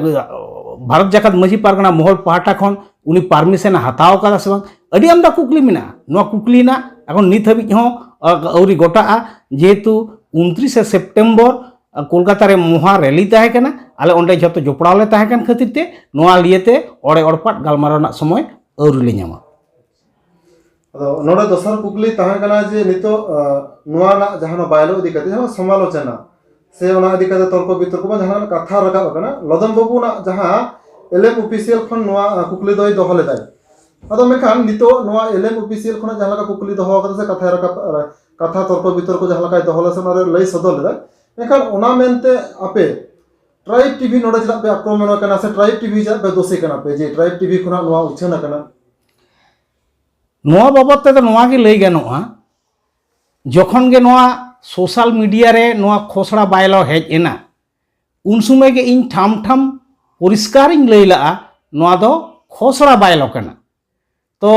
ᱵᱷᱟᱨᱚᱛ ᱡᱟᱠᱟᱛ ᱢᱟᱹᱡᱷᱤ ᱯᱟᱨᱜᱟᱱᱟ ᱢᱚᱦᱚᱞ ᱯᱟᱦᱴᱟ ᱠᱷᱚᱱ ᱩᱱᱤ ᱯᱟᱨᱢᱤᱥᱚᱱ ᱮ ᱦᱟᱛᱟᱣ ᱟᱠᱟᱫᱟ ᱥᱮ ᱵᱟᱝ? ᱟᱹᱰᱤ ᱟᱢᱫᱟ ᱠᱩᱠᱞᱤ ᱢᱮᱱᱟᱜᱼᱟ᱾ ᱱᱚᱣᱟ ᱠᱩᱠᱞᱤ ᱨᱮᱱᱟᱜ ᱮᱠᱷᱚᱱ ᱱᱤᱛ ᱦᱟᱹᱵᱤᱡ ᱦᱚᱸ ᱟᱹᱣᱨᱤ ᱜᱚᱴᱟᱜᱼᱟ, ᱡᱮᱦᱮᱛᱩ ᱩᱱᱛᱨᱤᱥᱮ ᱥᱮᱯᱴᱮᱢᱵᱚᱨ ᱠᱳᱞᱠᱟᱛᱟ ᱨᱮ ᱢᱚᱦᱟ ᱨᱮᱞᱤ ᱛᱟᱦᱮᱸ ᱠᱟᱱᱟ, ᱟᱞᱮ ᱚᱸᱰᱮ ᱡᱷᱚᱛᱚ ᱡᱚᱯᱲᱟᱣ ᱞᱮ ᱛᱟᱦᱮᱸ ᱠᱟᱱ ᱠᱷᱟᱹᱛᱤᱨ ᱛᱮ ᱱᱚᱣᱟ ᱞᱤᱭᱟᱹᱛᱮ ᱚᱲᱮ ᱚᱲᱯᱟᱫ ᱜᱟᱞᱢᱟᱨᱟᱣ ᱨᱮᱱᱟᱜ ᱥᱚᱢᱚᱭ ᱟᱹᱣᱨᱤ ᱞᱮ ᱧᱟᱢᱟ᱾ ᱟᱫᱚ ᱱᱚᱰᱮ ᱫᱚᱥᱟᱨ ᱠᱩᱠᱞᱤ ᱛᱟᱦᱮᱸ ᱠᱟᱱᱟ ᱡᱮ ᱱᱤᱛᱚᱜ ᱱᱚᱣᱟ ᱨᱮᱱᱟᱜ ᱡᱟᱦᱟᱸ ᱵᱟᱭᱞᱚ ᱤᱫᱤ ᱠᱟᱛᱮ ᱡᱟᱦᱟᱸ ᱥᱚᱢᱟᱞᱳᱪᱚᱱᱟ ᱥᱮ ᱚᱱᱟ ᱤᱫᱤ ᱠᱟᱛᱮ ᱛᱚᱨᱠᱚ ᱵᱤᱛᱚᱨᱠᱚ ᱵᱟᱝ ᱡᱟᱦᱟᱸ ᱠᱟᱛᱷᱟ ᱨᱟᱠᱟᱵ ᱟᱠᱟᱱᱟ, ᱞᱚᱫᱚᱢ ᱵᱟᱹᱵᱩ ᱱᱟᱜ ᱡᱟᱦᱟᱸ ᱮᱞ ᱮᱢ ᱚᱯᱷᱤᱥᱤᱭᱟᱞ ᱠᱷᱚᱱ ᱱᱚᱣᱟ ᱠᱩᱠᱞᱤ ᱫᱚᱭ ᱫᱚᱦᱚ ᱞᱮᱫᱟᱭ᱾ ᱟᱫᱚ ᱢᱮᱱᱠᱷᱟᱱ ᱱᱤᱛᱚᱜ ᱱᱚᱣᱟ ᱮᱞ ᱮᱢ ᱚᱯᱷᱤᱥᱤᱭᱟᱞ ᱠᱷᱚᱱᱟᱜ ᱡᱟᱦᱟᱸ ᱞᱮᱠᱟ ᱠᱩᱠᱞᱤ ᱫᱚᱦᱚ ᱟᱠᱟᱫᱟ ᱥᱮ ᱠᱟᱛᱷᱟᱭ ᱨᱟᱠᱟᱵ ᱠᱟᱛᱷᱟ ᱛᱚᱨᱠᱚ ᱵᱤᱛᱚᱨᱠᱚ ᱡᱟᱦᱟᱸ ᱞᱮᱠᱟᱭ ᱫᱚᱦᱚ ᱞᱮᱫᱟ ᱥᱮ ᱚᱱᱟᱨᱮ ᱞᱟᱹᱭ ᱥᱚᱫᱚᱨ ᱞᱮᱫᱟᱭ, ᱢᱮᱱᱠᱷᱟᱱ ᱚᱱᱟ ᱢᱮᱱᱛᱮ ᱟᱯᱮ ᱴᱨᱟᱭᱤᱵᱽ ᱴᱤᱵᱷᱤ ᱱᱚᱰᱮ ᱪᱮᱫᱟᱜ ᱯᱮ ᱟᱠᱨᱚᱢᱚᱱ ᱠᱟᱱᱟ ᱥᱮ ᱴᱨᱟᱭᱤᱵᱽ ᱴᱤᱵᱷᱤ ᱪᱮᱫᱟᱜ ᱯᱮ ᱫᱳᱥᱮ ᱠᱟᱱᱟ ᱯᱮ ᱡᱮ ᱴᱨᱟᱭᱤᱵᱽ ᱴᱤᱵᱷᱤ ᱠᱷᱚᱱᱟᱜ ᱱᱚᱣᱟ ᱩᱪᱷᱟᱹᱱ ᱟᱠᱟᱱᱟ? ᱱᱚᱣᱟ ᱵᱟᱵᱚᱫ ᱛᱮᱫᱚ ᱱᱚᱣᱟ ᱜᱮ ᱞᱟᱹᱭ ᱜᱟᱱᱚᱜᱼᱟ, ᱡᱚᱠᱷᱚᱱ ᱜᱮ ᱱᱚᱣᱟ ᱥᱳᱥᱟᱞ ᱢᱤᱰᱤᱭᱟ ᱨᱮ ᱱᱚᱣᱟ ᱠᱷᱚᱥᱲᱟ ᱵᱟᱭᱞᱚ ᱦᱮᱡ ᱮᱱᱟ, ᱩᱱ ᱥᱚᱢᱚᱭ ᱜᱮ ᱤᱧ ᱴᱷᱟᱢ ᱴᱷᱟᱢ ᱯᱚᱨᱤᱥᱠᱟᱨᱤᱧ ᱞᱟᱹᱭ ᱞᱟᱜᱼᱟ, ᱱᱚᱣᱟ ᱫᱚ ᱠᱷᱚᱥᱲᱟ ᱵᱟᱭᱞᱚ ᱠᱟᱱᱟ᱾ ᱛᱚ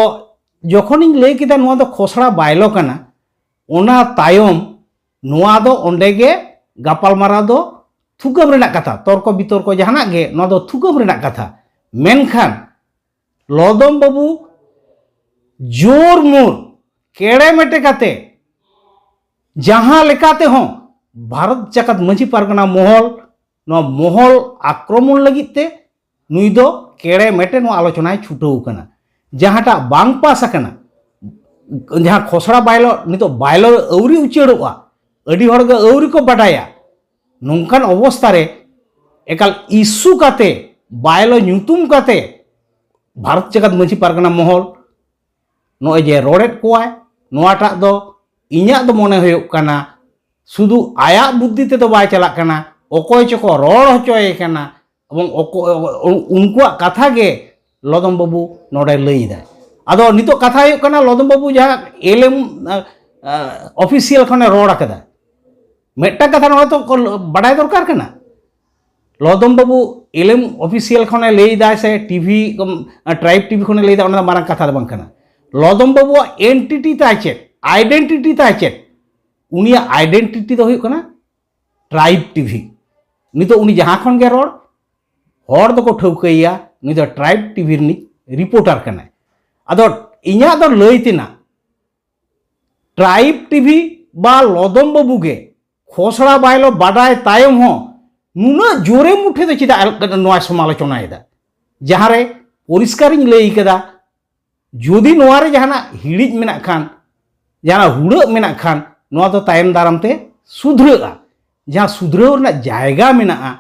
ᱡᱚᱠᱷᱚᱱᱤᱧ ᱞᱟᱹᱭ ᱠᱮᱫᱟ ᱱᱚᱣᱟ ᱫᱚ ᱠᱷᱚᱥᱲᱟ ᱵᱟᱭᱞᱚ ᱠᱟᱱᱟ, ᱚᱱᱟ ᱛᱟᱭᱚᱢ ᱱᱚᱣᱟ ᱫᱚ ᱚᱸᱰᱮ ᱜᱮ ᱜᱟᱯᱟᱞᱢᱟᱨᱟᱣ ᱫᱚ ᱛᱷᱩᱠᱟᱹᱢ ᱨᱮᱱᱟᱜ ᱠᱟᱛᱷᱟ, ᱛᱚᱨᱠᱚ ᱵᱤᱛᱚᱨᱠᱚ ᱡᱟᱦᱟᱱᱟᱜ ᱜᱮ, ᱱᱚᱣᱟ ᱫᱚ ᱛᱷᱩᱠᱟᱹᱢ ᱨᱮᱱᱟᱜ ᱠᱟᱛᱷᱟ᱾ ᱢᱮᱱᱠᱷᱟᱱ ᱞᱚᱫᱚᱢ ᱵᱟᱹᱵᱩ ᱡᱳᱨ ᱢᱳᱨ ᱠᱮᱲᱮ ᱢᱮᱴᱮ ᱠᱟᱛᱮ ᱡᱟᱦᱟᱸ ᱞᱮᱠᱟ ᱛᱮᱦᱚᱸ ᱵᱷᱟᱨᱚᱛ ᱡᱟᱠᱟᱛ ᱢᱟᱹᱡᱷᱤ ᱯᱟᱨᱜᱟᱱᱟ ᱢᱚᱦᱚᱞ ᱱᱚᱣᱟ ᱢᱚᱦᱚᱞ ᱟᱠᱨᱚᱢᱚᱱ ᱞᱟᱹᱜᱤᱫ ᱛᱮ ᱱᱩᱭ ᱫᱚ ᱠᱮᱲᱮ ᱢᱮᱴᱮ ᱱᱚᱣᱟ ᱟᱞᱳᱪᱚᱱᱟᱭ ᱪᱷᱩᱴᱟᱹᱣ ᱟᱠᱟᱱᱟ᱾ ᱡᱟᱦᱟᱸᱴᱟᱜ ᱵᱟᱝ ᱯᱟᱥ ᱟᱠᱟᱱᱟ, ᱡᱟᱦᱟᱸ ᱠᱷᱚᱥᱲᱟ ᱵᱟᱭᱞᱚ ᱱᱤᱛᱚᱜ ᱵᱟᱭᱞᱚ ᱟᱹᱣᱨᱤ ᱩᱪᱟᱹᱲᱚᱜᱼᱟ, ᱟᱹᱰᱤ ᱦᱚᱲ ᱜᱮ ᱟᱹᱣᱨᱤ ᱠᱚ ᱵᱟᱰᱟᱭᱟ, ᱱᱚᱝᱠᱟᱱ ᱚᱵᱚᱥᱛᱷᱟ ᱨᱮ ᱮᱠᱟᱞ ᱤᱥᱩ ᱠᱟᱛᱮ ᱵᱟᱭᱞᱚ ᱧᱩᱛᱩᱢ ᱠᱟᱛᱮ ᱵᱷᱟᱨᱚᱛ ᱡᱟᱠᱟᱛ ᱢᱟᱹᱡᱷᱤ ᱯᱟᱨᱜᱟᱱᱟ ᱢᱚᱦᱚᱞ ᱱᱚᱜᱼᱚᱭ ᱡᱮ ᱨᱚᱲᱮᱫ ᱠᱚᱣᱟᱭ, ᱱᱚᱣᱟᱴᱟᱜ ᱫᱚ ᱤᱧᱟᱹᱜ ᱫᱚ ᱢᱚᱱᱮ ᱦᱩᱭᱩᱜ ᱠᱟᱱᱟ ᱥᱩᱫᱷᱩ ᱟᱭᱟᱜ ᱵᱩᱫᱽᱫᱷᱤ ᱛᱮᱫᱚ ᱵᱟᱭ ᱪᱟᱞᱟᱜ ᱠᱟᱱᱟ, ᱚᱠᱚᱭ ᱪᱚᱠᱚ ᱨᱚᱲ ᱦᱚᱪᱚᱭᱮ ᱠᱟᱱᱟ ᱮᱵᱚᱝ ᱚᱠᱚ-, ᱩᱱᱠᱩᱣᱟᱜ ᱠᱟᱛᱷᱟ ᱜᱮ ᱞᱚᱫᱚᱢ ᱵᱟᱹᱵᱩ ᱱᱚᱰᱮ ᱞᱟᱹᱭ ᱮᱫᱟᱭ᱾ ᱟᱫᱚ ᱱᱤᱛᱚᱜ ᱠᱟᱛᱷᱟ ᱦᱩᱭᱩᱜ ᱠᱟᱱᱟ ᱞᱚᱫᱚᱢ ᱵᱟᱹᱵᱩ ᱡᱟᱦᱟᱸ ᱮᱞ ᱮᱢ ᱚᱯᱷᱤᱥᱤᱭᱟᱞ ᱠᱷᱚᱱᱮ ᱨᱚᱲ ᱟᱠᱟᱫᱟ, ᱢᱤᱫᱴᱟᱝ ᱠᱟᱛᱷᱟ ᱱᱚᱰᱮ ᱛᱚ ᱠᱚ ᱵᱟᱰᱟᱭ ᱫᱚᱨᱠᱟᱨ ᱠᱟᱱᱟ᱾ ᱞᱚᱫᱚᱢ ᱵᱟᱹᱵᱩ ᱮᱞ ᱮᱢ ᱚᱯᱷᱤᱥᱤᱭᱟᱞ ᱠᱷᱚᱱᱮ ᱞᱟᱹᱭ ᱮᱫᱟᱭ ᱥᱮ ᱴᱤᱵᱷᱤ ᱴᱨᱟᱭᱤᱵᱽ ᱴᱤᱵᱷᱤ ᱠᱷᱚᱱᱮ ᱞᱟᱹᱭ ᱮᱫᱟ, ᱚᱱᱟ ᱫᱚ ᱢᱟᱨᱟᱝ ᱠᱟᱛᱷᱟ ᱫᱚ ᱵᱟᱝ ᱠᱟᱱᱟ᱾ ᱞᱚᱫᱚᱢ ᱵᱟᱹᱵᱩᱣᱟᱜ ᱮᱱᱴᱤᱴᱤ ᱛᱟᱭ ᱪᱮᱫ, ᱟᱭᱰᱮᱱᱴᱤᱴᱤ ᱛᱟᱭ ᱪᱮᱫ? ᱩᱱᱤᱭᱟᱜ ᱟᱭᱰᱮᱱᱴᱤᱴᱤ ᱫᱚ ᱦᱩᱭᱩᱜ ᱠᱟᱱᱟ ᱴᱨᱟᱭᱤᱵᱽ ᱴᱤᱵᱷᱤ᱾ ᱱᱤᱛᱚᱜ ᱩᱱᱤ ᱡᱟᱦᱟᱸ ᱠᱷᱚᱱ ᱜᱮ ᱨᱚᱲ, ᱦᱚᱲ ᱫᱚᱠᱚ ᱴᱷᱟᱹᱣᱠᱟᱹᱭᱮᱭᱟ ᱱᱩᱭ ᱫᱚ ᱴᱨᱟᱭᱤᱵᱽ ᱴᱤᱵᱷᱤ ᱨᱤᱱᱤᱡ ᱨᱤᱯᱳᱨᱴᱟᱨ ᱠᱟᱱᱟᱭ᱾ ᱟᱫᱚ ᱤᱧᱟᱹᱜ ᱫᱚ ᱞᱟᱹᱭ ᱛᱮᱱᱟᱜ ᱴᱨᱟᱭᱤᱵᱽ ᱴᱤᱵᱷᱤ ᱵᱟ ᱞᱚᱫᱚᱢ ᱵᱟᱹᱵᱩ ᱜᱮ ᱠᱷᱚᱥᱲᱟ ᱵᱟᱭᱞᱚ ᱵᱟᱰᱟᱭ ᱛᱟᱭᱚᱢ ᱦᱚᱸ ᱱᱩᱱᱟᱹᱜ ᱡᱳᱨᱮ ᱢᱩᱴᱷᱮ ᱫᱚ ᱪᱮᱫᱟᱜ ᱱᱚᱣᱟᱭ ᱥᱚᱢᱟᱞᱳᱪᱚᱱᱟᱭᱮᱫᱟ? ᱡᱟᱦᱟᱸᱨᱮ ᱯᱚᱨᱤᱥᱠᱟᱨᱤᱧ ᱞᱟᱹᱭ ᱠᱟᱫᱟ, ᱡᱩᱫᱤ ᱱᱚᱣᱟ ᱨᱮ ᱡᱟᱦᱟᱱᱟᱜ ᱦᱤᱲᱤᱡ ᱢᱮᱱᱟᱜ ᱠᱷᱟᱱ, ᱡᱟᱦᱟᱱᱟᱜ ᱦᱩᱲᱟᱹᱜ ᱢᱮᱱᱟᱜ ᱠᱷᱟᱱ, ᱱᱚᱣᱟ ᱫᱚ ᱛᱟᱭᱚᱢ ᱫᱟᱨᱟᱢ ᱛᱮ ᱥᱩᱫᱷᱨᱟᱹᱜᱼᱟ᱾ ᱡᱟᱦᱟᱸ ᱥᱩᱫᱷᱨᱟᱹᱣ ᱨᱮᱱᱟᱜ ᱡᱟᱭᱜᱟ ᱢᱮᱱᱟᱜᱼᱟ,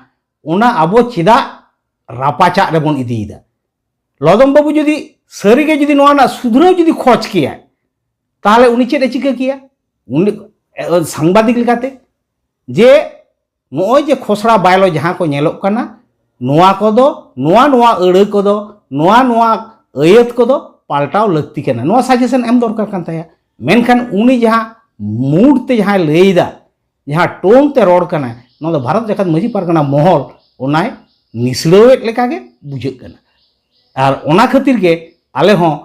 ᱚᱱᱟ ᱟᱵᱚ ᱪᱮᱫᱟᱜ ᱨᱟᱯᱟᱪᱟᱜ ᱨᱮᱵᱚᱱ ᱤᱫᱤᱭᱮᱫᱟ? ᱞᱚᱫᱚᱢ ᱵᱟᱹᱵᱩ ᱡᱩᱫᱤ ᱥᱟᱹᱨᱤᱜᱮ ᱡᱩᱫᱤ ᱱᱚᱣᱟ ᱨᱮᱱᱟᱜ ᱥᱩᱫᱷᱨᱟᱹᱣ ᱡᱩᱫᱤ ᱠᱷᱚᱡᱽ ᱠᱮᱭᱟᱭ, ᱛᱟᱦᱚᱞᱮ ᱩᱱᱤ ᱪᱮᱫ ᱮ ᱪᱤᱠᱟᱹ ᱠᱮᱭᱟ? ᱩᱱᱤ ᱮ, ᱥᱟᱝᱵᱟᱫᱤᱠ ᱞᱮᱠᱟᱛᱮ ᱡᱮ ᱱᱚᱜᱼᱚᱭ ᱡᱮ ᱠᱷᱚᱥᱲᱟ ᱵᱟᱭᱞᱚ ᱡᱟᱦᱟᱸ ᱠᱚ ᱧᱮᱞᱚᱜ ᱠᱟᱱᱟ, ᱱᱚᱣᱟ ᱠᱚᱫᱚ, ᱱᱚᱣᱟ ᱱᱚᱣᱟ ᱟᱹᱲᱟᱹ ᱠᱚᱫᱚ, ᱱᱚᱣᱟ ᱱᱚᱣᱟ ᱟᱹᱭᱟᱹᱛ ᱠᱚᱫᱚ ᱯᱟᱞᱴᱟᱣ ᱞᱟᱹᱠᱛᱤ ᱠᱟᱱᱟ, ᱱᱚᱣᱟ ᱥᱟᱡᱮᱥᱚᱱ ᱮᱢ ᱫᱚᱨᱠᱟᱨ ᱠᱟᱱ ᱛᱟᱭᱟ᱾ ᱢᱮᱱᱠᱷᱟᱱ ᱩᱱᱤ ᱡᱟᱦᱟᱸ ᱢᱩᱰ ᱛᱮ ᱡᱟᱦᱟᱸᱭ ᱞᱟᱹᱭᱫᱟ, ᱡᱟᱦᱟᱸ ᱴᱳᱱ ᱛᱮ ᱨᱚᱲ ᱠᱟᱱᱟᱭ, ᱱᱚᱣᱟ ᱫᱚ ᱵᱷᱟᱨᱚᱛ ᱡᱟᱠᱟᱛ ᱢᱟᱹᱡᱷᱤ ᱯᱟᱨᱜᱟᱱᱟ ᱢᱚᱦᱚᱞ ᱚᱱᱟᱭ ᱱᱤᱥᱲᱟᱹᱣᱮᱫ ᱞᱮᱠᱟᱜᱮ ᱵᱩᱡᱷᱟᱹᱜ ᱠᱟᱱᱟ᱾ ᱟᱨ ᱚᱱᱟ ᱠᱷᱟᱹᱛᱤᱨ ᱜᱮ ᱟᱞᱮ ᱦᱚᱸ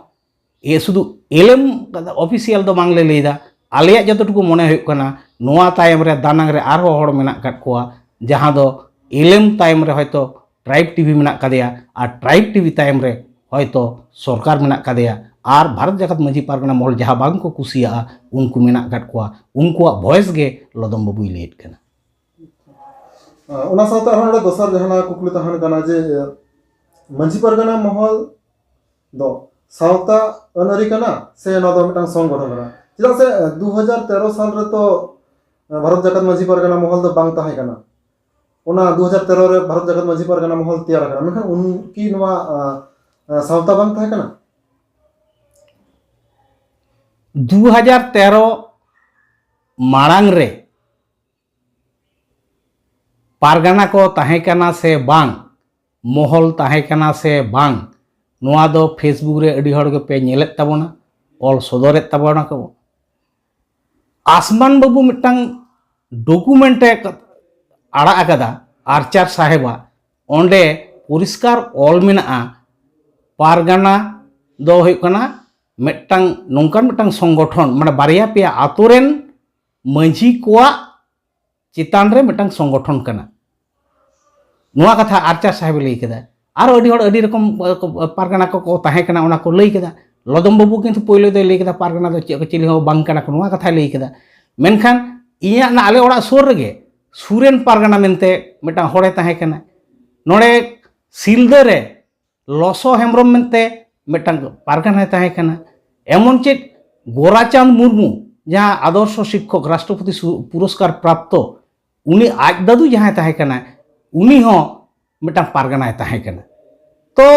ᱮ ᱥᱩᱫᱷᱩ ᱮᱞᱮᱢ ᱚᱯᱷᱤᱥᱤᱭᱟᱞ ᱫᱚ ᱵᱟᱝᱞᱮ ᱞᱟᱹᱭᱫᱟ, ᱟᱞᱮᱭᱟᱜ ᱡᱚᱛᱚᱴᱩᱠᱩ ᱢᱚᱱᱮ ᱦᱩᱭᱩᱜ ᱠᱟᱱᱟ, ᱱᱚᱣᱟ ᱛᱟᱭᱚᱢ ᱨᱮ ᱫᱟᱱᱟᱝ ᱨᱮ ᱟᱨᱦᱚᱸ ᱦᱚᱲ ᱢᱮᱱᱟᱜ ᱟᱠᱟᱫ ᱠᱚᱣᱟ, ᱡᱟᱦᱟᱸ ᱫᱚ ᱮᱞᱮᱢ ᱛᱟᱭᱚᱢ ᱨᱮ ᱦᱚᱭᱛᱳ ᱴᱨᱟᱭᱤᱵᱽ ᱴᱤᱵᱷᱤ ᱢᱮᱱᱟᱜ ᱠᱟᱫᱮᱭᱟ, ᱟᱨ ᱴᱨᱟᱭᱤᱵᱽ ᱴᱤᱵᱷᱤ ᱛᱟᱭᱚᱢ ᱨᱮ ᱦᱚᱭᱛᱳ ᱥᱚᱨᱠᱟᱨ ᱢᱮᱱᱟᱜ ᱠᱟᱫᱮᱭᱟ, ᱟᱨ ᱵᱷᱟᱨᱚᱛ ᱡᱟᱠᱟᱛ ᱢᱟᱹᱡᱷᱤ ᱯᱟᱨᱜᱟᱱᱟ ᱢᱚᱦᱚᱞ ᱡᱟᱦᱟᱸ ᱵᱟᱝ ᱠᱚ ᱠᱩᱥᱤᱭᱟᱜᱼᱟ, ᱩᱱᱠᱩ ᱢᱮᱱᱟᱜ ᱟᱠᱟᱫ ᱠᱚᱣᱟ, ᱩᱱᱠᱩᱣᱟᱜ ᱵᱷᱚᱭᱮᱥ ᱜᱮ ᱞᱚᱫᱚᱢ ᱵᱟᱹᱵᱩᱭ ᱞᱟᱹᱭᱮᱫ ᱠᱟᱱᱟ᱾ ᱚᱱᱟ ᱥᱟᱶᱛᱮ ᱟᱨᱦᱚᱸ ᱱᱚᱰᱮ ᱫᱚᱥᱟᱨ ᱡᱟᱦᱟᱸ ᱠᱩᱠᱞᱤ ᱛᱟᱦᱮᱱ ᱠᱟᱱᱟ ᱡᱮ, ᱢᱟᱹᱡᱷᱤ ᱯᱟᱨᱜᱟᱱᱟ ᱢᱚᱦᱚᱞ ᱫᱚ ᱥᱟᱶᱛᱟ ᱟᱹᱱ ᱟᱹᱨᱤ ᱠᱟᱱᱟ ᱥᱮ ᱱᱚᱣᱟ ᱫᱚ ᱢᱤᱫᱴᱟᱝ ᱥᱚᱝᱜᱚᱴᱷᱚᱱ ᱠᱟᱱᱟ? ᱪᱮᱫᱟᱜ ᱥᱮ ᱫᱩ ᱦᱟᱡᱟᱨ ᱛᱮᱨᱚ ᱥᱟᱞ ᱨᱮᱛᱚ ᱵᱷᱟᱨᱚᱛ ᱡᱟᱠᱟᱛ ᱢᱟᱹᱡᱷᱤ ᱯᱟᱨᱜᱟᱱᱟ ᱢᱚᱦᱚᱞ ᱫᱚ ᱵᱟᱝ ᱛᱟᱦᱮᱸ ᱠᱟᱱᱟ᱾ ᱚᱱᱟ ᱫᱩ ᱦᱟᱡᱟᱨ ᱛᱮᱨᱚ ᱨᱮ ᱵᱷᱟᱨᱚᱛ ᱡᱟᱠᱟᱛ ᱢᱟᱹᱡᱷᱤ ᱯᱟᱨᱜᱟᱱᱟ ᱢᱚᱦᱚᱞ ᱛᱮᱭᱟᱨ ᱟᱠᱟᱱᱟ, ᱢᱮᱱᱠᱷᱟᱱ ᱩᱱᱠᱤ ᱱᱚᱣᱟ ᱥᱟᱶᱛᱟ ᱵᱟᱝ ᱛᱟᱦᱮᱸ ᱠᱟᱱᱟ? ᱫᱩ ᱦᱟᱡᱟᱨ ᱛᱮᱨᱚ ᱢᱟᱲᱟᱝ ᱨᱮ ᱯᱟᱨᱜᱟᱱᱟ ᱠᱚ ᱛᱟᱦᱮᱸ ᱠᱟᱱᱟ ᱥᱮ ᱵᱟᱝ, ᱢᱚᱦᱚᱞ ᱛᱟᱦᱮᱸ ᱠᱟᱱᱟ ᱥᱮ ᱵᱟᱝ, ᱱᱚᱣᱟ ᱫᱚ ᱯᱷᱮᱥᱵᱩᱠ ᱨᱮ ᱟᱹᱰᱤ ᱦᱚᱲ ᱜᱮᱯᱮ ᱧᱮᱞᱮᱫ ᱛᱟᱵᱚᱱᱟ, ᱚᱞ ᱥᱚᱫᱚᱨᱮᱫ ᱛᱟᱵᱚᱱᱟ ᱠᱚ᱾ ᱟᱥᱢᱟᱱ ᱵᱟᱹᱵᱩ ᱢᱤᱫᱴᱟᱝ ᱰᱚᱠᱩᱢᱮᱱᱴ ᱮ ᱟᱲᱟᱜ ᱟᱠᱟᱫᱟ ᱟᱨᱪᱟᱨ ᱥᱟᱦᱮᱵᱟᱜ, ᱚᱸᱰᱮ ᱯᱚᱨᱤᱥᱠᱟᱨ ᱚᱞ ᱢᱮᱱᱟᱜᱼᱟ, ᱯᱟᱨᱜᱟᱱᱟ ᱫᱚ ᱦᱩᱭᱩᱜ ᱠᱟᱱᱟ ᱢᱤᱫᱴᱟᱝ ᱱᱚᱝᱠᱟᱱ ᱢᱤᱫᱴᱟᱝ ᱥᱚᱝᱜᱚᱴᱷᱚᱱ, ᱢᱟᱱᱮ ᱵᱟᱨᱭᱟ ᱯᱮᱭᱟ ᱟᱛᱳ ᱨᱮᱱ ᱢᱟᱹᱡᱷᱤ ᱠᱚᱣᱟᱜ ᱪᱮᱛᱟᱱ ᱨᱮ ᱢᱤᱫᱴᱟᱝ ᱥᱚᱝᱜᱚᱴᱷᱚᱱ ᱠᱟᱱᱟ᱾ ᱱᱚᱣᱟ ᱠᱟᱛᱷᱟ ᱟᱨᱪᱟᱨ ᱥᱟᱦᱮᱵᱽ ᱞᱟᱹᱭ ᱠᱮᱫᱟ᱾ ᱟᱨᱚ ᱟᱹᱰᱤ ᱦᱚᱲ ᱟᱹᱰᱤ ᱨᱚᱠᱚᱢ ᱯᱟᱨᱜᱟᱱᱟ ᱠᱚᱠᱚ ᱛᱟᱦᱮᱸ ᱠᱟᱱᱟ, ᱚᱱᱟ ᱠᱚ ᱞᱟᱹᱭ ᱠᱮᱫᱟ᱾ ᱞᱚᱫᱚᱢ ᱵᱟᱹᱵᱩ ᱠᱤᱱᱛᱩ ᱯᱳᱭᱞᱳ ᱫᱚᱭ ᱞᱟᱹᱭ ᱠᱮᱫᱟ ᱯᱟᱨᱜᱟᱱᱟ ᱫᱚ ᱪᱮᱫ ᱠᱚ ᱪᱤᱞᱤ ᱦᱚᱸ ᱵᱟᱝ ᱠᱟᱱᱟ ᱠᱚ, ᱱᱚᱣᱟ ᱠᱟᱛᱷᱟᱭ ᱞᱟᱹᱭ ᱠᱮᱫᱟ᱾ ᱢᱮᱱᱠᱷᱟᱱ ᱤᱧᱟᱹᱜ ᱱᱟ ᱟᱞᱮ ᱚᱲᱟᱜ ᱥᱩᱨ ᱨᱮᱜᱮ ᱥᱩᱨᱮᱱ ᱯᱟᱨᱜᱟᱱᱟ ᱢᱮᱱᱛᱮ ᱢᱤᱫᱴᱟᱝ ᱦᱚᱲᱮ ᱛᱟᱦᱮᱸ ᱠᱟᱱᱟ᱾ ᱱᱚᱰᱮ ᱥᱤᱞᱫᱟᱹ ᱨᱮ ᱞᱚᱥᱚ ᱦᱮᱢᱵᱨᱚᱢ ᱢᱮᱱᱛᱮ ᱢᱤᱫᱴᱟᱝ ᱯᱟᱨᱜᱟᱱᱟᱭ ᱛᱟᱦᱮᱸ ᱠᱟᱱᱟ᱾ ᱮᱢᱚᱱ ᱪᱮᱫ ᱜᱳᱨᱟᱪᱟᱸᱫᱽ ᱢᱩᱨᱢᱩ, ᱡᱟᱦᱟᱸ ᱟᱫᱚᱨᱥᱚ ᱥᱤᱠᱠᱷᱚᱠ ᱨᱟᱥᱴᱨᱚᱯᱚᱛᱤ ᱥᱩ- ᱯᱩᱨᱚᱥᱠᱟᱨ ᱯᱨᱟᱯᱛᱚ, ᱩᱱᱤ ᱟᱡ ᱫᱟᱫᱩ ᱡᱟᱦᱟᱸᱭ ᱛᱟᱦᱮᱸ ᱠᱟᱱᱟ, ᱩᱱᱤ ᱦᱚᱸ ᱢᱤᱫᱴᱟᱝ ᱯᱟᱨᱜᱟᱱᱟᱭ ᱛᱟᱦᱮᱸ ᱠᱟᱱᱟ᱾ ᱛᱚ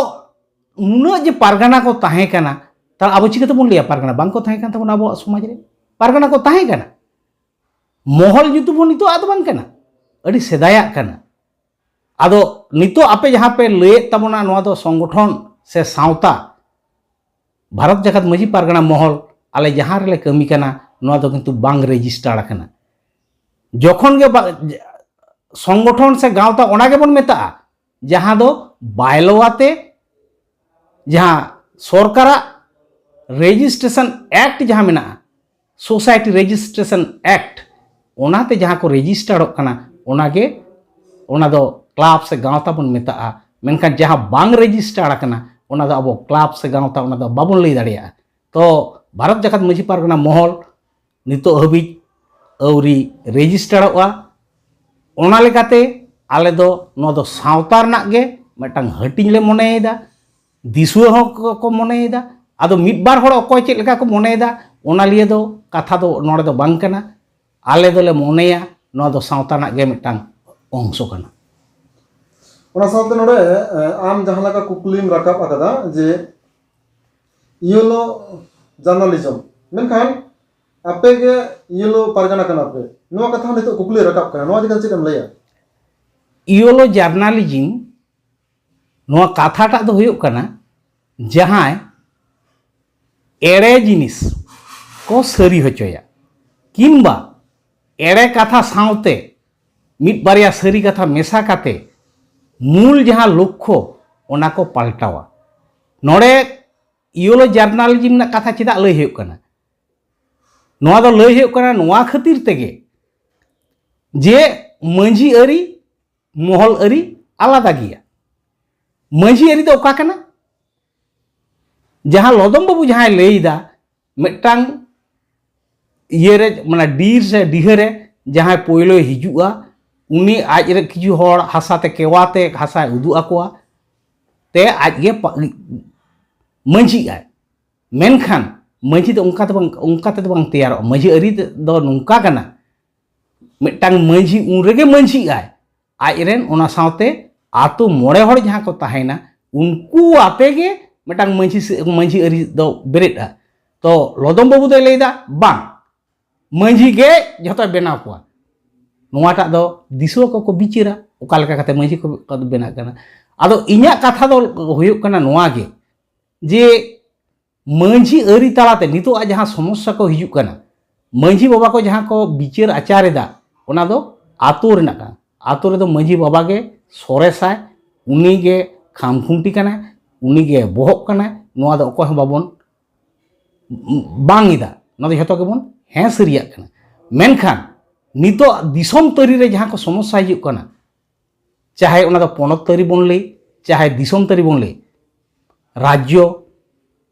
ᱱᱩᱱᱟᱹᱜ ᱡᱮ ᱯᱟᱨᱜᱟᱱᱟ ᱠᱚ ᱛᱟᱦᱮᱸ ᱠᱟᱱᱟ, ᱛᱟᱦᱞᱮ ᱟᱵᱚ ᱪᱤᱠᱟᱹ ᱛᱮᱵᱚᱱ ᱞᱟᱹᱭᱟ ᱯᱟᱨᱜᱟᱱᱟ ᱵᱟᱝ ᱠᱚ ᱛᱟᱦᱮᱸ ᱠᱟᱱ ᱛᱟᱵᱚᱱᱟ ᱟᱵᱚᱣᱟᱜ ᱥᱚᱢᱟᱡᱽ ᱨᱮ? ᱯᱟᱨᱜᱟᱱᱟ ᱠᱚ ᱛᱟᱦᱮᱸ ᱠᱟᱱᱟ᱾ ᱢᱚᱦᱚᱞ ᱧᱩᱛᱩᱢ ᱦᱚᱸ ᱱᱤᱛᱚᱜ ᱟᱫᱚ ᱵᱟᱝ ᱠᱟᱱᱟ, ᱟᱹᱰᱤ ᱥᱮᱫᱟᱭᱟᱜ ᱠᱟᱱᱟ᱾ ᱟᱫᱚ ᱱᱤᱛᱚᱜ ᱟᱯᱮ ᱡᱟᱦᱟᱸ ᱯᱮ ᱞᱟᱹᱭᱮᱫ ᱛᱟᱵᱚᱱᱟ, ᱱᱚᱣᱟ ᱫᱚ ᱥᱚᱝᱜᱚᱴᱷᱚᱱ ᱥᱮ ᱥᱟᱶᱛᱟ, ᱵᱷᱟᱨᱚᱛ ᱡᱟᱠᱟᱛ ᱢᱟᱹᱡᱷᱤ ᱯᱟᱨᱜᱟᱱᱟ ᱢᱚᱦᱚᱞ, ᱟᱞᱮ ᱡᱟᱦᱟᱸ ᱨᱮᱞᱮ ᱠᱟᱹᱢᱤ ᱠᱟᱱᱟ, ᱱᱚᱣᱟ ᱫᱚ ᱠᱤᱱᱛᱩ ᱵᱟᱝ ᱨᱮᱡᱤᱥᱴᱟᱨ ᱟᱠᱟᱱᱟ᱾ ᱡᱚᱠᱷᱚᱱ ᱜᱮ ᱵᱟ- ᱥᱚᱝᱜᱚᱴᱷᱚᱱ ᱥᱮ ᱜᱟᱶᱛᱟ ᱚᱱᱟ ᱜᱮᱵᱚᱱ ᱢᱮᱛᱟᱜᱼᱟ, ᱡᱟᱦᱟᱸ ᱫᱚ ᱵᱟᱭᱞᱳᱣᱟ ᱛᱮ, ᱡᱟᱦᱟᱸ ᱥᱚᱨᱠᱟᱨᱟᱜ ᱨᱮᱡᱤᱥᱴᱨᱮᱥᱚᱱ ᱮᱠᱴ ᱡᱟᱦᱟᱸ ᱢᱮᱱᱟᱜᱼᱟ, ᱥᱳᱥᱟᱭᱴᱤ ᱨᱮᱡᱤᱥᱴᱨᱮᱥᱚᱱ ᱮᱠᱴ, ᱚᱱᱟᱛᱮ ᱡᱟᱦᱟᱸ ᱠᱚ ᱨᱮᱡᱤᱥᱴᱟᱨᱚᱜ ᱠᱟᱱᱟ, ᱚᱱᱟᱜᱮ, ᱚᱱᱟ ᱫᱚ ᱠᱞᱟᱵᱽ ᱥᱮ ᱜᱟᱶᱛᱟ ᱵᱚᱱ ᱢᱮᱛᱟᱜᱼᱟ᱾ ᱢᱮᱱᱠᱷᱟᱱ ᱡᱟᱦᱟᱸ ᱵᱟᱝ ᱨᱮᱡᱤᱥᱴᱟᱨ ᱟᱠᱟᱱᱟ, ᱚᱱᱟ ᱫᱚ ᱟᱵᱚ ᱠᱞᱟᱵᱽ ᱥᱮ ᱜᱟᱶᱛᱟ, ᱚᱱᱟ ᱫᱚ ᱵᱟᱵᱚᱱ ᱞᱟᱹᱭ ᱫᱟᱲᱮᱭᱟᱜᱼᱟ᱾ ᱛᱚ ᱵᱷᱟᱨᱚᱛ ᱡᱟᱠᱟᱛ ᱢᱟᱹᱡᱷᱤ ᱯᱟᱨᱜᱟᱱᱟ ᱢᱚᱦᱚᱞ ᱱᱤᱛᱚᱜ ᱦᱟᱹᱵᱤᱡ ᱟᱹᱣᱨᱤ ᱨᱮᱡᱤᱥᱴᱟᱨᱚᱜᱼᱟ᱾ ᱚᱱᱟ ᱞᱮᱠᱟᱛᱮ ᱟᱞᱮ ᱫᱚ ᱱᱚᱣᱟ ᱫᱚ ᱥᱟᱶᱛᱟ ᱨᱮᱱᱟᱜ ᱜᱮ ᱢᱤᱫᱴᱟᱝ ᱦᱟᱹᱴᱤᱧ ᱞᱮ ᱢᱚᱱᱮᱭᱮᱫᱟ, ᱫᱤᱥᱩᱣᱟᱹ ᱦᱚᱸ ᱠᱚ ᱠᱚ ᱢᱚᱱᱮᱭᱮᱫᱟ᱾ ᱟᱫᱚ ᱢᱤᱫ ᱵᱟᱨ ᱦᱚᱲ ᱚᱠᱚᱭ ᱪᱮᱫ ᱞᱮᱠᱟ ᱠᱚ ᱢᱚᱱᱮᱭᱮᱫᱟ, ᱚᱱᱟ ᱞᱤᱭᱮ ᱫᱚ ᱠᱟᱛᱷᱟ ᱫᱚ ᱱᱚᱰᱮ ᱫᱚ ᱵᱟᱝ ᱠᱟᱱᱟ᱾ ᱟᱞᱮ ᱫᱚᱞᱮ ᱢᱚᱱᱮᱭᱟ ᱱᱚᱣᱟ ᱫᱚ ᱥᱟᱶᱛᱟ ᱨᱮᱱᱟᱜ ᱜᱮ ᱢᱤᱫᱴᱟᱝ ᱚᱝᱥᱚ ᱠᱟᱱᱟ᱾ ᱚᱱᱟ ᱥᱟᱶᱛᱮ ᱱᱚᱰᱮ ᱮ, ᱟᱢ ᱡᱟᱦᱟᱸ ᱞᱮᱠᱟ ᱠᱩᱠᱞᱤᱢ ᱨᱟᱠᱟᱵ ᱟᱠᱟᱫᱟ ᱡᱮ ᱤᱭᱮᱞᱳ ᱡᱟᱨᱱᱟᱞᱤᱡᱚᱢ, ᱢᱮᱱᱠᱷᱟᱱ ᱟᱯᱮ ᱜᱮ ᱤᱭᱮᱞᱳ ᱯᱟᱨᱜᱟᱱᱟ ᱠᱟᱱᱟ ᱯᱮ, ᱱᱚᱣᱟ ᱠᱟᱛᱷᱟ ᱦᱚᱸ ᱱᱤᱛᱚᱜ ᱠᱩᱠᱞᱤ ᱨᱟᱠᱟᱵ ᱠᱟᱱᱟ, ᱱᱚᱣᱟ ᱤᱫᱤ ᱠᱟᱛᱮ ᱪᱮᱫ ᱮᱢ ᱞᱟᱹᱭᱟ? ᱤᱭᱳᱞᱳ ᱡᱟᱨᱱᱟᱞᱤᱡᱤᱢ, ᱱᱚᱣᱟ ᱠᱟᱛᱷᱟᱴᱟᱜ ᱫᱚ ᱦᱩᱭᱩᱜ ᱠᱟᱱᱟ, ᱡᱟᱦᱟᱸᱭ ᱮᱲᱮ ᱡᱤᱱᱤᱥ ᱠᱚ ᱥᱟᱹᱨᱤ ᱦᱚᱪᱚᱭᱟ, ᱠᱤᱝᱵᱟ ᱮᱲᱮ ᱠᱟᱛᱷᱟ ᱥᱟᱶᱛᱮ ᱢᱤᱫ ᱵᱟᱨᱭᱟ ᱥᱟᱹᱨᱤ ᱠᱟᱛᱷᱟ ᱢᱮᱥᱟ ᱠᱟᱛᱮ ᱢᱩᱞ ᱡᱟᱦᱟᱸ ᱞᱚᱠᱠᱷᱚ, ᱚᱱᱟ ᱠᱚ ᱯᱟᱞᱴᱟᱣᱟ᱾ ᱱᱚᱰᱮ ᱤᱭᱳᱞᱳ ᱡᱟᱨᱱᱟᱞᱤᱡᱤᱢ ᱨᱮᱱᱟᱜ ᱠᱟᱛᱷᱟ ᱪᱮᱫᱟᱜ ᱞᱟᱹᱭ ᱦᱩᱭᱩᱜ ᱠᱟᱱᱟ? ᱱᱚᱣᱟ ᱫᱚ ᱞᱟᱹᱭ ᱦᱩᱭᱩᱜ ᱠᱟᱱᱟ ᱱᱚᱣᱟ ᱠᱷᱟᱹᱛᱤᱨ ᱛᱮᱜᱮ ᱡᱮ ᱢᱟᱹᱡᱷᱤ ᱟᱹᱨᱤ, ᱢᱚᱦᱚᱞ ᱟᱹᱨᱤ ᱟᱞᱟᱫᱟ ᱜᱮᱭᱟ᱾ ᱢᱟᱹᱡᱷᱤ ᱟᱹᱨᱤ ᱫᱚ ᱚᱠᱟ ᱠᱟᱱᱟ? ᱡᱟᱦᱟᱸ ᱞᱚᱫᱚᱢ ᱵᱟᱹᱵᱩ ᱡᱟᱦᱟᱸᱭ ᱞᱟᱹᱭᱫᱟ, ᱢᱤᱫᱴᱟᱝ ᱤᱭᱟᱹᱨᱮ, ᱢᱟᱱᱮ ᱰᱤᱨ ᱥᱮ ᱰᱤᱦᱟᱹᱨᱮ ᱡᱟᱦᱟᱸᱭ ᱯᱳᱭᱞᱳᱭ ᱦᱤᱡᱩᱜᱼᱟ, ᱩᱱᱤ ᱟᱡ ᱨᱮ ᱠᱤᱪᱷᱩ ᱦᱚᱲ ᱦᱟᱥᱟ ᱛᱮ ᱠᱮᱣᱟ ᱛᱮ ᱦᱟᱥᱟᱭ ᱩᱫᱩᱜ ᱟᱠᱚᱣᱟ, ᱛᱮ ᱟᱡ ᱜᱮ ᱯᱟ-, ᱢᱟᱹᱡᱷᱤᱜ ᱟᱭ᱾ ᱢᱮᱱᱠᱷᱟᱱ ᱢᱟᱹᱡᱷᱤ ᱫᱚ ᱚᱱᱠᱟ ᱫᱚ ᱵᱟᱝ, ᱚᱱᱠᱟ ᱛᱮᱫᱚ ᱵᱟᱝ ᱛᱮᱭᱟᱨᱚᱜᱼᱟ᱾ ᱢᱟᱹᱡᱷᱤ ᱟᱹᱨᱤ ᱫᱚ ᱱᱚᱝᱠᱟ ᱠᱟᱱᱟ, ᱢᱤᱫᱴᱟᱝ ᱢᱟᱹᱡᱷᱤ ᱩᱱ ᱨᱮᱜᱮ ᱢᱟᱹᱡᱷᱤᱜ ᱟᱭ, ᱟᱡ ᱨᱮᱱ ᱚᱱᱟ ᱥᱟᱶᱛᱮ ᱟᱛᱳ ᱢᱚᱬᱮ ᱦᱚᱲ ᱡᱟᱦᱟᱸ ᱠᱚ ᱛᱟᱦᱮᱸᱭᱮᱱᱟ, ᱩᱱᱠᱩ ᱟᱛᱮ ᱜᱮ ᱢᱤᱫᱴᱟᱝ ᱢᱟᱹᱡᱷᱤ ᱥᱮ-, ᱢᱟᱹᱡᱷᱤ ᱟᱹᱨᱤ ᱫᱚ ᱵᱮᱨᱮᱫᱼᱟ᱾ ᱛᱚ ᱞᱚᱫᱚᱢ ᱵᱟᱹᱵᱩ ᱫᱚᱭ ᱞᱟᱹᱭᱫᱟ, ᱵᱟᱝ, ᱢᱟᱹᱡᱷᱤ ᱜᱮ ᱡᱷᱚᱛᱚᱭ ᱵᱮᱱᱟᱣ ᱠᱚᱣᱟ᱾ ᱱᱚᱣᱟᱴᱟᱜ ᱫᱚ ᱫᱤᱥᱩᱣᱟᱹ ᱠᱚᱠᱚ ᱵᱤᱪᱟᱹᱨᱟ, ᱚᱠᱟ ᱞᱮᱠᱟ ᱠᱟᱛᱮ ᱢᱟᱹᱡᱷᱤ ᱠᱚ ᱵᱮᱱᱟᱜ ᱠᱟᱱᱟ᱾ ᱟᱫᱚ ᱤᱧᱟᱹᱜ ᱠᱟᱛᱷᱟ ᱫᱚ ᱦᱩᱭᱩᱜ ᱠᱟᱱᱟ ᱱᱚᱣᱟ ᱜᱮ, ᱡᱮ ᱢᱟᱹᱡᱷᱤ ᱟᱹᱨᱤ ᱛᱟᱞᱟᱛᱮ ᱱᱤᱛᱚᱜ ᱟᱜ ᱡᱟᱦᱟᱸ ᱥᱚᱢᱚᱥᱥᱟ ᱠᱚ ᱦᱤᱡᱩᱜ ᱠᱟᱱᱟ, ᱢᱟᱹᱡᱷᱤ ᱵᱟᱵᱟ ᱠᱚ ᱡᱟᱦᱟᱸ ᱠᱚ ᱵᱤᱪᱟᱹᱨ ᱟᱪᱟᱨ ᱮᱫᱟ, ᱚᱱᱟ ᱫᱚ ᱟᱛᱳ ᱨᱮᱱᱟᱜ ᱠᱟᱱᱟ᱾ ᱟᱛᱳ ᱨᱮᱫᱚ ᱢᱟᱹᱡᱷᱤ ᱵᱟᱵᱟ ᱜᱮ ᱥᱚᱨᱮᱥᱟᱭ, ᱩᱱᱤ ᱜᱮ ᱠᱷᱟᱢᱠᱷᱩᱱᱴᱤ ᱠᱟᱱᱟᱭ, ᱩᱱᱤ ᱜᱮ ᱵᱚᱦᱚᱜ ᱠᱟᱱᱟᱭ, ᱱᱚᱣᱟ ᱫᱚ ᱚᱠᱚᱭ ᱦᱚᱸ ᱵᱟᱵᱚᱱ ᱵᱟᱝ ᱮᱫᱟ, ᱱᱚᱣᱟ ᱫᱚ ᱡᱷᱚᱛᱚ ᱜᱮᱵᱚᱱ ᱦᱮᱸ ᱥᱟᱹᱨᱤᱭᱟᱜ ᱠᱟᱱᱟ᱾ ᱢᱮᱱᱠᱷᱟᱱ ᱱᱤᱛᱚᱜ ᱫᱤᱥᱚᱢ ᱛᱟᱹᱨᱤ ᱨᱮ ᱡᱟᱦᱟᱸ ᱠᱚ ᱥᱚᱢᱚᱥᱥᱟ ᱦᱤᱡᱩᱜ ᱠᱟᱱᱟ, ᱪᱟᱦᱮ ᱚᱱᱟ ᱫᱚ ᱯᱚᱱᱚᱛ ᱛᱟᱹᱨᱤ ᱵᱚᱱ ᱞᱟᱹᱭ, ᱪᱟᱦᱮ ᱫᱤᱥᱚᱢ ᱛᱟᱹᱨᱤ ᱵᱚᱱ ᱞᱟᱹᱭ, ᱨᱟᱡᱽᱡᱚ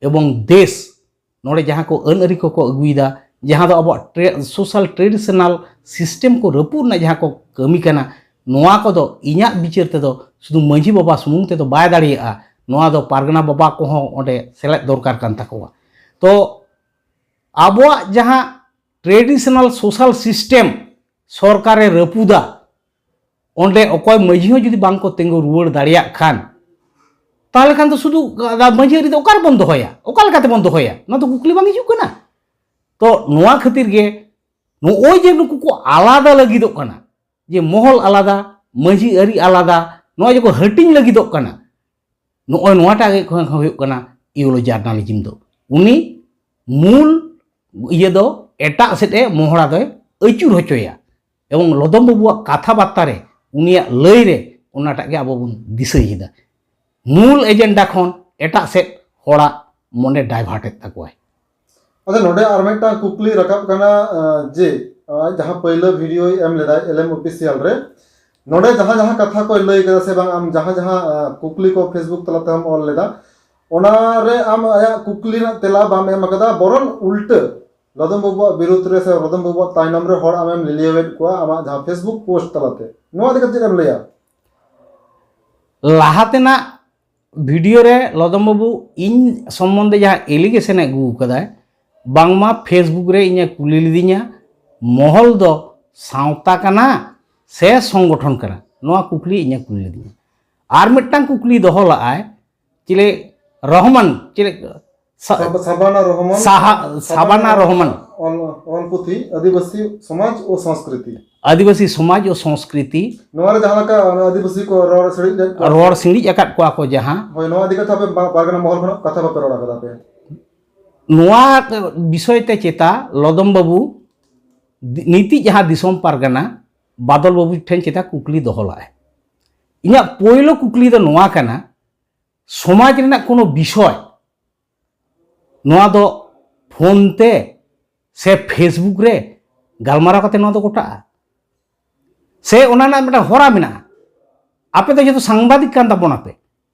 ᱮᱵᱚᱝ ᱫᱮᱥ, ᱱᱚᱰᱮ ᱡᱟᱦᱟᱸ ᱠᱚ ᱟᱹᱱ ᱟᱹᱨᱤ ᱠᱚᱠᱚ ᱟᱹᱜᱩᱭᱮᱫᱟ, ᱡᱟᱦᱟᱸ ᱫᱚ ᱟᱵᱚᱣᱟᱜ ᱴᱨᱮ-, social traditional system ᱠᱚ ᱨᱟᱹᱯᱩᱫ ᱨᱮᱱᱟᱜ ᱡᱟᱦᱟᱸ ᱠᱚ ᱠᱟᱹᱢᱤ ᱠᱟᱱᱟ, ᱱᱚᱣᱟ ᱠᱚᱫᱚ ᱤᱧᱟᱹᱜ ᱵᱤᱪᱟᱹᱨ ᱛᱮᱫᱚ ᱥᱩᱫᱷᱩ ᱢᱟᱹᱡᱷᱤ ᱵᱟᱵᱟ ᱥᱩᱢᱩᱝ ᱛᱮᱫᱚ ᱵᱟᱭ ᱫᱟᱲᱮᱭᱟᱜᱼᱟ᱾ ᱱᱚᱣᱟ ᱫᱚ ᱯᱟᱨᱜᱟᱱᱟ ᱵᱟᱵᱟ ᱠᱚᱦᱚᱸ ᱚᱸᱰᱮ ᱥᱮᱞᱮᱫ ᱫᱚᱨᱠᱟᱨ ᱠᱟᱱ ᱛᱟᱠᱚᱣᱟ᱾ ᱛᱚ ᱟᱵᱚᱣᱟᱜ ᱡᱟᱦᱟᱸ traditional social system ᱥᱚᱨᱠᱟᱨᱮ ᱨᱟᱹᱯᱩᱫᱟ, ᱚᱸᱰᱮ ᱚᱠᱚᱭ ᱢᱟᱹᱡᱷᱤ ᱦᱚᱸ ᱡᱩᱫᱤ ᱵᱟᱝ ᱠᱚ ᱛᱤᱸᱜᱩ ᱨᱩᱣᱟᱹᱲ ᱫᱟᱲᱮᱭᱟᱜ ᱠᱷᱟᱱ, ᱛᱟᱦᱚᱞᱮ ᱠᱷᱟᱱ ᱫᱚ ᱥᱩᱫᱷᱩ ᱢᱟᱹᱡᱷᱤ ᱟᱹᱨᱤ ᱫᱚ ᱚᱠᱟ ᱨᱮᱵᱚᱱ ᱫᱚᱦᱚᱭᱟ? ᱚᱠᱟ ᱞᱮᱠᱟ ᱛᱮᱵᱚᱱ ᱫᱚᱦᱚᱭᱟ? ᱱᱚᱣᱟ ᱫᱚ ᱠᱩᱠᱞᱤ ᱵᱟᱝ ᱦᱤᱡᱩᱜ ᱠᱟᱱᱟ᱾ ᱛᱚ ᱱᱚᱣᱟ ᱠᱷᱟᱹᱛᱤᱨ ᱜᱮ ᱱᱚᱜᱼᱚᱭ ᱡᱮ ᱱᱩᱠᱩ ᱠᱚ ᱟᱞᱟᱫᱟ ᱞᱟᱹᱜᱤᱫᱚᱜ ᱠᱟᱱᱟ, ᱡᱮ ᱢᱚᱦᱚᱞ ᱟᱞᱟᱫᱟ, ᱢᱟᱹᱡᱷᱤ ᱟᱹᱨᱤ ᱟᱞᱟᱫᱟ, ᱱᱚᱜᱼᱚᱭ ᱡᱮ ᱠᱚ ᱦᱟᱹᱴᱤᱧ ᱞᱟᱹᱜᱤᱫᱚᱜ ᱠᱟᱱᱟ, ᱱᱚᱜᱼᱚᱭ ᱱᱚᱣᱟᱴᱟᱜ ᱜᱮ ᱦᱩᱭᱩᱜ ᱠᱟᱱᱟ ᱤᱭᱳᱞᱳ ᱡᱟᱨᱱᱟᱞᱤᱡᱤᱢ ᱫᱚ᱾ ᱩᱱᱤ ᱢᱩᱞ ᱤᱭᱟᱹ ᱫᱚ ᱮᱴᱟᱜ ᱥᱮᱫ ᱮ ᱢᱚᱦᱲᱟ ᱫᱚᱭ ᱟᱹᱪᱩᱨ ᱦᱚᱪᱚᱭᱟ᱾ ᱮᱵᱚᱝ ᱞᱚᱫᱚᱢ ᱵᱟᱹᱵᱩᱣᱟᱜ ᱠᱟᱛᱷᱟ ᱵᱟᱨᱛᱟ ᱨᱮ, ᱩᱱᱤᱭᱟᱜ ᱞᱟᱹᱭ ᱨᱮ ᱚᱱᱟᱴᱟᱜ ᱜᱮ ᱟᱵᱚ ᱵᱚᱱ ᱫᱤᱥᱟᱹᱭᱮᱫᱟ᱾ ᱢᱩᱞ ᱮᱡᱮᱱᱰᱟ ᱠᱷᱚᱱ ᱮᱴᱟᱜ ᱥᱮᱫ ᱦᱚᱲᱟᱜ ᱢᱚᱱᱮ ᱰᱟᱭᱵᱷᱟᱨᱴ ᱮᱫ ᱛᱟᱠᱚᱣᱟᱭ᱾ ᱟᱪᱪᱷᱟ, ᱱᱚᱰᱮ ᱟᱨ ᱢᱤᱫᱴᱟᱝ ᱠᱩᱠᱞᱤ ᱨᱟᱠᱟᱵ ᱠᱟᱱᱟ, ᱟᱸ, ᱡᱮ, ᱟᱸ, ᱡᱟᱦᱟᱸ ᱯᱟᱹᱭᱞᱟᱹ ᱵᱷᱤᱰᱤᱭᱳᱭ ᱮᱢ ᱞᱮᱫᱟᱭ ᱮᱞ ᱮᱢ ᱚᱯᱷᱤᱥᱤᱭᱟᱞ ᱨᱮ, ᱱᱚᱰᱮ ᱡᱟᱦᱟᱸ ᱡᱟᱦᱟᱸ ᱠᱟᱛᱷᱟ ᱠᱚᱭ ᱞᱟᱹᱭ ᱠᱮᱫᱟ ᱥᱮ ᱵᱟᱝ, ᱟᱢ ᱡᱟᱦᱟᱸ ᱡᱟᱦᱟᱸ, ᱟᱸ, ᱠᱩᱠᱞᱤ ᱠᱚ ᱯᱷᱮᱥᱵᱩᱠ ᱛᱟᱞᱟᱛᱮᱢ ᱚᱞ ᱞᱮᱫᱟ, ᱚᱱᱟᱨᱮ ᱟᱢ ᱟᱭᱟᱜ ᱠᱩᱠᱞᱤ ᱨᱮᱱᱟᱜ ᱛᱮᱞᱟ ᱵᱟᱢ ᱮᱢ ᱟᱠᱟᱫᱟ, ᱵᱚᱨᱚᱱ ᱩᱞᱴᱟᱹ ᱞᱚᱫᱚᱢ ᱵᱟᱹᱵᱩᱣᱟᱜ ᱵᱤᱨᱩᱫᱷ ᱨᱮ ᱥᱮ ᱞᱚᱫᱚᱢ ᱵᱟᱹᱵᱩᱣᱟᱜ ᱛᱟᱭᱱᱚᱢ ᱨᱮ ᱦᱚᱲ ᱟᱢᱮᱢ ᱞᱤᱞᱤᱭᱟᱹᱣᱮᱫ ᱠᱚᱣᱟ ᱟᱢᱟᱜ ᱡᱟᱦᱟᱸ Facebook post ᱛᱟᱞᱟᱛᱮ᱾ ᱱᱚᱣᱟ ᱤᱫᱤ ᱠᱟᱛᱮ ᱪᱮᱫ ᱮᱢ ᱞᱟᱹᱭᱟ? ᱞᱟᱦᱟ ᱛᱮᱱᱟᱜ ᱵᱷᱤᱰᱤᱭᱳ ᱨᱮ ᱞᱚᱫᱚᱢ ᱵᱟᱹᱵᱩ ᱤᱧ ᱥᱚᱢᱵᱚᱱᱫᱷᱮ ᱡᱟᱦᱟᱸ ᱮᱞᱤᱜᱮᱥᱚᱱ ᱮ ᱟᱹᱜᱩ ᱟᱠᱟᱫᱟᱭ, ᱵᱟᱝᱢᱟ Facebook ᱨᱮ ᱤᱧᱮ ᱠᱩᱞᱤ ᱞᱤᱫᱤᱧᱟ, ᱢᱚᱦᱚᱞ ᱫᱚ ᱥᱟᱶᱛᱟ ᱠᱟᱱᱟ ᱥᱮ ᱥᱚᱝᱜᱚᱴᱷᱚᱱ ᱠᱟᱱᱟ? ᱱᱚᱣᱟ ᱠᱩᱠᱞᱤ ᱤᱧᱮ ᱠᱩᱞᱤ ᱞᱤᱫᱤᱧᱟ᱾ ᱟᱨ ᱢᱤᱫᱴᱟᱝ ᱠᱩᱠᱞᱤ ᱫᱚᱦᱚ ᱞᱟᱜᱼᱟᱭ, ᱪᱤᱞᱤ, ᱨᱚᱦᱢᱟᱱ, ᱪᱤᱞᱤ, ᱥᱟ- ᱥᱟᱵ- ᱥᱟᱵᱟᱱᱟ ᱨᱚᱦᱢᱟᱱ ᱥᱟᱦᱟ- ᱥᱟᱵᱟᱱᱟ ᱨᱚᱦᱢᱟᱱ᱾ ᱚᱞ ᱚᱞ ᱯᱩᱛᱷᱤ ᱟᱹᱫᱤᱵᱟᱹᱥᱤ ᱥᱚᱢᱟᱡᱽ ᱳ ᱥᱚᱝᱥᱠᱨᱤᱛᱤ᱾ ᱟᱹᱫᱤᱵᱟᱹᱥᱤ ᱥᱚᱢᱟᱡᱽ ᱳ ᱥᱚᱝᱥᱠᱨᱤᱛᱤ᱾ ᱱᱚᱣᱟ ᱨᱮ ᱡᱟᱦᱟᱸ ᱞᱮᱠᱟ ᱚᱱᱟ ᱟᱹᱫᱤᱵᱟᱹᱥᱤ ᱠᱚ ᱨᱚᱲ ᱥᱤᱲᱤᱡ ᱞᱮᱫ ᱠᱚᱣᱟ᱾ ᱨᱚᱲ ᱥᱤᱲᱤᱡ ᱟᱠᱟᱫ ᱠᱚᱣᱟ ᱠᱚ ᱡᱟᱦᱟᱸ᱾ ᱦᱳᱭ, ᱱᱚᱣᱟ ᱤᱫᱤ ᱠᱟᱛᱮ ᱟᱯᱮ ᱵᱟ- ᱯᱟᱨᱜᱟᱱᱟ ᱢᱚᱦᱚᱞ ᱠᱷᱚᱱᱟᱜ ᱠᱟᱛᱷᱟ ᱵᱟᱯᱮ ᱨᱚᱲ ᱟᱠᱟᱫᱟ ᱯᱮ? ᱱᱚᱣᱟ ᱵᱤᱥᱚᱭ ᱛᱮ ᱪᱮᱛᱟ ᱞᱚᱫᱚᱢ ᱵᱟᱹᱵᱩ ᱫᱤ- ᱱᱤᱛᱤᱡ ᱡᱟᱦᱟᱸ ᱫᱤᱥᱚᱢ ᱯᱟᱨᱜᱟᱱᱟ ᱵᱟᱫᱚᱞ ᱵᱟᱹᱵᱩ ᱴᱷᱮᱱ ᱪᱮᱛᱟ ᱠᱩᱠᱞᱤ ᱫᱚᱦᱚ ᱞᱟᱜᱼᱟᱭ᱾ ᱤᱧᱟᱹᱜ ᱯᱳᱭᱞᱳ ᱠᱩᱠᱞᱤ ᱫᱚ ᱱᱚᱣᱟ ᱠᱟᱱᱟ, ᱥᱚᱢᱟᱡᱽ ᱨᱮᱱᱟᱜ ᱠᱳᱱᱳ ᱵᱤᱥᱚᱭ ᱱᱚᱣᱟ ᱫᱚ ᱯᱷᱳᱱ ᱛᱮ ᱥᱮ Facebook ᱨᱮ ᱜᱟᱞᱢᱟᱨᱟᱣ ᱠᱟᱛᱮ ᱱᱚᱣᱟ ᱫᱚ ᱜᱚᱴᱟᱜᱼᱟ? ᱥᱮ ᱚᱱᱟ ᱨᱮᱱᱟᱜ ᱢᱤᱫᱴᱟᱝ ᱦᱚᱨᱟ ᱢᱮᱱᱟᱜᱼᱟ? ᱟᱯᱮ ᱫᱚ ᱡᱚᱛᱚ ᱥᱟᱝᱵᱟᱫᱤᱠ ᱠᱟᱱ ᱛᱟᱵᱚᱱᱟᱯᱮ᱾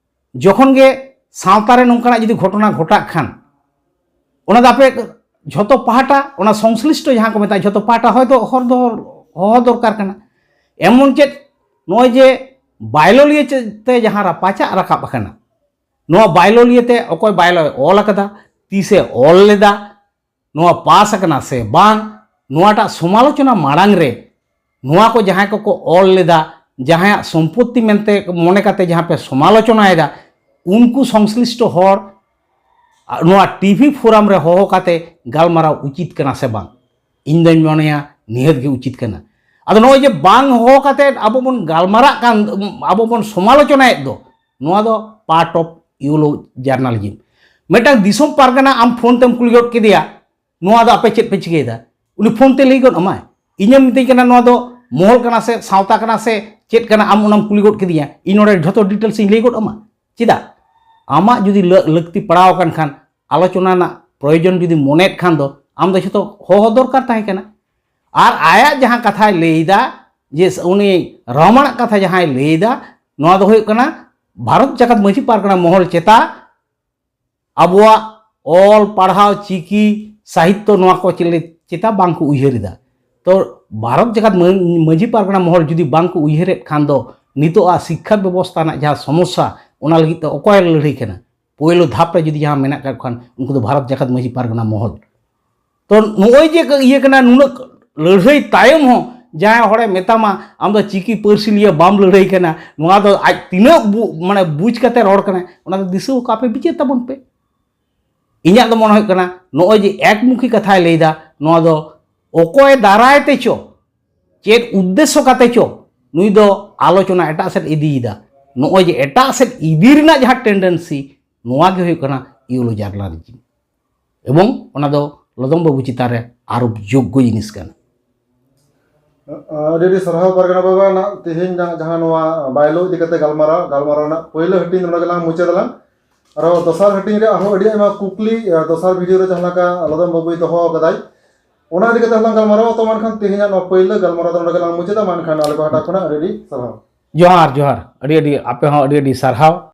ᱡᱚᱠᱷᱚᱱ ᱜᱮ ᱥᱟᱶᱛᱟ ᱨᱮ ᱱᱚᱝᱠᱟᱱᱟᱜ ᱡᱩᱫᱤ ᱜᱷᱚᱴᱚᱱᱟ ᱜᱷᱚᱴᱟᱜ ᱠᱷᱟᱱ, ᱚᱱᱟ ᱫᱚ ᱟᱯᱮ ᱡᱷᱚᱛᱚ ᱯᱟᱦᱴᱟ ᱚᱱᱟ ᱥᱚᱝᱥᱞᱤᱥᱴᱚ ᱡᱟᱦᱟᱸ ᱠᱚ ᱢᱮᱛᱟᱜᱼᱟ, ᱡᱷᱚᱛᱚ ᱯᱟᱦᱴᱟ ᱦᱚᱭᱛᱳ ᱦᱚᱨ ᱫᱚ ᱦᱚᱦᱚ ᱫᱚᱨᱠᱟᱨ ᱠᱟᱱᱟ᱾ ᱮᱢᱚᱱ ᱪᱮᱫ ᱱᱚᱜᱼᱚᱭ ᱡᱮ ᱵᱟᱭᱞᱳ ᱞᱤᱭᱮ ᱪᱮᱫ ᱛᱮ ᱡᱟᱦᱟᱸ ᱨᱟᱯᱟᱪᱟᱜ ᱨᱟᱠᱟᱵ ᱟᱠᱟᱱᱟ, ᱱᱚᱣᱟ ᱵᱟᱭᱞᱳ ᱞᱤᱭᱮ ᱛᱮ ᱚᱠᱚᱭ ᱵᱟᱭᱞᱳᱭ ᱚᱞ ᱟᱠᱟᱫᱟ, ᱛᱤᱥᱮ ᱚᱞ ᱞᱮᱫᱟ, ᱱᱚᱣᱟ ᱯᱟᱥ ᱟᱠᱟᱱᱟ ᱥᱮ ᱵᱟᱝ, ᱱᱚᱣᱟᱴᱟᱜ ᱥᱚᱢᱟᱞᱳᱪᱚᱱᱟ ᱢᱟᱲᱟᱝ ᱨᱮ ᱱᱚᱣᱟ ᱠᱚ ᱡᱟᱦᱟᱸᱭ ᱠᱚᱠᱚ ᱚᱞ ᱞᱮᱫᱟ, ᱡᱟᱦᱟᱸᱭᱟᱜ ᱥᱚᱢᱯᱚᱛᱛᱤ ᱢᱮᱱᱛᱮ ᱢᱚᱱᱮ ᱠᱟᱛᱮ ᱡᱟᱦᱟᱸ ᱯᱮ ᱥᱚᱢᱟᱞᱳᱪᱚᱱᱟᱭᱮᱫᱟ, ᱩᱱᱠᱩ ᱥᱚᱝᱥᱞᱤᱥᱴᱚ ᱦᱚᱲ ᱱᱚᱣᱟ ᱴᱤᱵᱷᱤ ᱯᱷᱳᱨᱟᱢ ᱨᱮ ᱦᱚᱦᱚ ᱠᱟᱛᱮ ᱜᱟᱞᱢᱟᱨᱟᱣ ᱩᱪᱤᱛ ᱠᱟᱱᱟ ᱥᱮ ᱵᱟᱝ? ᱤᱧ ᱫᱚᱧ ᱢᱚᱱᱮᱭᱟ ᱱᱤᱦᱟᱹᱛ ᱜᱮ ᱩᱪᱤᱛ ᱠᱟᱱᱟ᱾ ᱟᱫᱚ ᱱᱚᱜᱼᱚᱭ ᱡᱮ ᱵᱟᱝ ᱦᱚᱦᱚ ᱠᱟᱛᱮ ᱟᱵᱚ ᱵᱚᱱ ᱜᱟᱞᱢᱟᱨᱟᱜ ᱠᱟᱱ, ᱟᱵᱚ ᱵᱚᱱ ᱥᱚᱢᱟᱞᱳᱪᱚᱱᱟᱭᱮᱫ ᱫᱚ, ᱱᱚᱣᱟ ᱫᱚ part of yellow journalism᱾ ᱢᱤᱫᱴᱟᱝ ᱫᱤᱥᱚᱢ ᱯᱟᱨᱜᱟᱱᱟ ᱟᱢ ᱯᱷᱳᱱ ᱛᱮᱢ ᱠᱩᱞᱤ ᱜᱚᱫ ᱠᱮᱫᱮᱭᱟ, ᱱᱚᱣᱟ ᱫᱚ ᱟᱯᱮ ᱪᱮᱫ ᱯᱮ ᱪᱤᱠᱟᱹᱭᱮᱫᱟ? ᱩᱱᱤ ᱯᱷᱳᱱ ᱛᱮ ᱞᱟᱹᱭ ᱜᱚᱫ ᱟᱢᱟᱭ, ᱤᱧᱮᱢ ᱢᱤᱛᱟᱹᱧ ᱠᱟᱱᱟ ᱱᱚᱣᱟ ᱫᱚ ᱢᱚᱦᱚᱞ ᱠᱟᱱᱟ ᱥᱮ ᱥᱟᱶᱛᱟ ᱠᱟᱱᱟ ᱥᱮ ᱪᱮᱫ ᱠᱟᱱᱟ, ᱟᱢ ᱚᱱᱟᱢ ᱠᱩᱞᱤ ᱜᱚᱫ ᱠᱤᱫᱤᱧᱟ, ᱤᱧ ᱱᱚᱰᱮ ᱡᱷᱚᱛᱚ details ᱤᱧ ᱞᱟᱹᱭ ᱜᱚᱫ ᱟᱢᱟ᱾ ᱪᱮᱫᱟᱜ? ᱟᱢᱟᱜ ᱡᱩᱫᱤ ᱞᱟᱹ- ᱞᱟᱹᱠᱛᱤ ᱯᱟᱲᱟᱣ ᱟᱠᱟᱱ ᱠᱷᱟᱱ, ᱟᱞᱳᱪᱚᱱᱟ ᱨᱮᱱᱟᱜ ᱯᱨᱚᱭᱳᱡᱚᱱ ᱡᱩᱫᱤ ᱢᱚᱱᱮᱭᱮᱫ ᱠᱷᱟᱱ ᱫᱚ, ᱟᱢ ᱫᱚ ᱡᱷᱚᱛᱚ ᱦᱚᱦᱚ ᱫᱚᱨᱠᱟᱨ ᱛᱟᱦᱮᱸ ᱠᱟᱱᱟ᱾ ᱟᱨ ᱟᱭᱟᱜ ᱡᱟᱦᱟᱸ ᱠᱟᱛᱷᱟᱭ ᱞᱟᱹᱭᱫᱟ, ᱡᱮ ᱩᱱᱤ ᱨᱚᱦᱢᱟᱱᱟᱜ ᱠᱟᱛᱷᱟ ᱡᱟᱦᱟᱸᱭ ᱞᱟᱹᱭᱫᱟ, ᱱᱚᱣᱟ ᱫᱚ ᱦᱩᱭᱩᱜ ᱠᱟᱱᱟ ᱵᱷᱟᱨᱚᱛ ᱡᱟᱠᱟᱛ ᱢᱟᱹᱡᱷᱤ ᱯᱟᱨᱜᱟᱱᱟ ᱢᱚᱦᱚᱞ ᱪᱮᱛᱟ ᱟᱵᱚᱣᱟᱜ ᱚᱞ ᱯᱟᱲᱦᱟᱣ, ᱪᱤᱠᱤ, ᱥᱟᱦᱤᱛᱛᱚ, ᱱᱚᱣᱟ ᱠᱚ ᱪᱮᱞᱮ-, ᱪᱮᱛᱟ ᱵᱟᱝ ᱠᱚ ᱩᱭᱦᱟᱹᱨ ᱮᱫᱟ᱾ ᱛᱚ ᱵᱷᱟᱨᱚᱛ ᱡᱟᱠᱟᱛ ᱢᱟᱹ-, ᱢᱟᱹᱡᱷᱤ ᱯᱟᱨᱜᱟᱱᱟ ᱢᱚᱦᱚᱞ ᱡᱩᱫᱤ ᱵᱟᱝ ᱠᱚ ᱩᱭᱦᱟᱹᱨᱮᱫ ᱠᱷᱟᱱ ᱫᱚ ᱱᱤᱛᱚᱜ ᱟᱜ ᱥᱤᱠᱠᱷᱟ ᱵᱮᱵᱚᱥᱛᱷᱟ ᱨᱮᱱᱟᱜ ᱡᱟᱦᱟᱸ ᱥᱚᱢᱚᱥᱥᱟ, ᱚᱱᱟ ᱞᱟᱹᱜᱤᱫ ᱛᱮ ᱚᱠᱚᱭ ᱞᱟᱹᱲᱦᱟᱹᱭ ᱠᱟᱱᱟ? ᱯᱳᱭᱞᱳ ᱫᱷᱟᱯ ᱨᱮ ᱡᱩᱫᱤ ᱡᱟᱦᱟᱸ ᱢᱮᱱᱟᱜ ᱠᱟᱜ ᱠᱷᱟᱱ, ᱩᱱᱠᱩ ᱫᱚ ᱵᱷᱟᱨᱚᱛ ᱡᱟᱠᱟᱛ ᱢᱟᱹᱡᱷᱤ ᱯᱟᱨᱜᱟᱱᱟ ᱢᱚᱦᱚᱞ᱾ ᱛᱚ ᱱᱚᱜᱼᱚᱭ ᱡᱮ ᱤᱭᱟᱹ ᱠᱟᱱᱟ, ᱱᱩᱱᱟᱹᱜ ᱞᱟᱹᱲᱦᱟᱹᱭ ᱛᱟᱭᱚᱢ ᱦᱚᱸ ᱡᱟᱦᱟᱸᱭ ᱦᱚᱲᱮ ᱢᱮᱛᱟᱢᱟ, "ᱟᱢ ᱫᱚ ᱪᱤᱠᱤ ᱯᱟᱹᱨᱥᱤ ᱞᱤᱭᱟᱹ ᱵᱟᱢ ᱞᱟᱹᱲᱦᱟᱹᱭ ᱠᱟᱱᱟ", ᱱᱚᱣᱟ ᱫᱚ ᱟᱡ ᱛᱤᱱᱟᱹᱜ ᱵᱩ-, ᱢᱟᱱᱮ ᱵᱩᱡᱽ ᱠᱟᱛᱮ ᱨᱚᱲ ᱠᱟᱱᱟᱭ, ᱚᱱᱟ ᱫᱚ ᱫᱤᱥᱟᱹ ᱟᱠᱚ ᱟᱯᱮ, ᱵᱤᱪᱟᱹᱨ ᱛᱟᱵᱚᱱ ᱯᱮ᱾ ᱤᱧᱟᱹᱜ ᱫᱚ ᱢᱚᱱᱮ ᱦᱩᱭᱩᱜ ᱠᱟᱱᱟ, ᱱᱚᱜᱼᱚᱭ ᱡᱮ ᱮᱠᱢᱩᱠᱷᱤ ᱠᱟᱛᱷᱟᱭ ᱞᱟᱹᱭᱫᱟ, ᱱᱚᱣᱟ ᱫᱚ ᱚᱠᱚᱭ ᱫᱟᱨᱟᱭ ᱛᱮ ᱪᱚ, ᱪᱮᱫ ᱩᱫᱽᱫᱮᱥᱥᱚ ᱠᱟᱛᱮ ᱪᱚ, ᱱᱩᱭ ᱫᱚ ᱟᱞᱳᱪᱚᱱᱟ ᱮᱴᱟᱜ ᱥᱮᱫ ᱤᱫᱤᱭᱮᱫᱟ᱾ ᱱᱚᱜᱼᱚᱭ ᱡᱮ ᱮᱴᱟᱜ ᱥᱮᱫ ᱤᱫᱤ ᱨᱮᱱᱟᱜ ᱡᱟᱦᱟᱸ tendency, ᱱᱚᱣᱟ ᱜᱮ ᱦᱩᱭᱩᱜ ᱠᱟᱱᱟ ᱤᱭᱳᱞᱳ ᱡᱟᱨᱱᱟᱞᱤᱡᱢ᱾ ᱮᱵᱚᱝ ᱚᱱᱟ ᱫᱚ ᱞᱚᱫᱚᱢ ᱵᱟᱹᱵᱩ ᱪᱮᱛᱟᱱ ᱨᱮ ᱟᱨᱳᱯ ᱡᱳᱜᱽᱜᱚ ᱡᱤᱱᱤᱥ ᱠᱟᱱᱟ᱾ ᱟᱹᱰᱤ ᱟᱹᱰᱤ ᱥᱟᱨᱦᱟᱣ ᱯᱟᱨᱜᱟᱱᱟ ᱵᱟᱵᱟ, ᱱᱟᱜ ᱛᱮᱦᱮᱧ ᱱᱟᱜ ᱡᱟᱦᱟᱸ ᱱᱚᱣᱟ ᱵᱟᱭᱞᱳ ᱤᱫᱤ ᱠᱟᱛᱮ ᱜᱟᱞᱢᱟᱨᱟᱣ, ᱜᱟᱞᱢᱟᱨᱟᱣ ᱨᱮᱱᱟᱜ ᱯᱳᱭᱞᱳ ᱦᱟᱹᱴᱤᱧ ᱱᱚᱰᱮ ᱜᱮᱞᱟᱝ ᱢᱩᱪᱟᱹᱫ ᱟᱞᱟᱝ᱾ ᱟᱨᱦᱚᱸ ᱫᱚᱥᱟᱨ ᱦᱟᱹᱴᱤᱧ ᱨᱮ ᱟᱨᱦᱚᱸ ᱟᱹᱰᱤ ᱟᱭᱢᱟ ᱠᱩᱠᱞᱤ, ᱟᱨ ᱫᱚᱥᱟᱨ ᱵᱷᱤᱰᱤᱭᱳ ᱨᱮ ᱡᱟᱦᱟᱸ ᱞᱮᱠᱟ ᱞᱚᱫᱚᱢ ᱵᱟᱹᱵᱩᱭ ᱫᱚᱦᱚ ᱟᱠᱟᱫᱟᱭ, ᱚᱱᱟ ᱤᱫᱤ ᱠᱟᱛᱮ ᱦᱚᱸᱞᱟᱝ ᱜᱟᱞᱢᱟᱨᱟᱣᱟ᱾ ᱛᱚ ᱢᱮᱱᱠᱷᱟᱱ ᱛᱮᱦᱮᱧᱟᱜ ᱱᱚᱣᱟ ᱯᱳᱭᱞᱳ ᱜᱟᱞᱢᱟᱨᱟᱣ ᱫᱚ ᱱᱚᱰᱮ ᱜᱮᱞᱟᱝ ᱢᱩᱪᱟᱹᱫᱟ᱾ ᱢᱮᱱᱠᱷᱟᱱ ᱟᱞᱮ ᱯᱟᱦᱴᱟ ᱠᱷᱚᱱᱟᱜ ᱟᱹᱰᱤ ᱟᱹᱰᱤ ᱥᱟᱨᱦᱟᱣ᱾ ᱡᱚᱦᱟᱨ, ᱡᱚᱦᱟᱨ, ᱟᱹᱰᱤ ᱟᱹᱰᱤ, ᱟᱯᱮ ᱦᱚᱸ ᱟᱹᱰᱤ ᱟᱹᱰᱤ ᱥᱟᱨᱦᱟᱣ᱾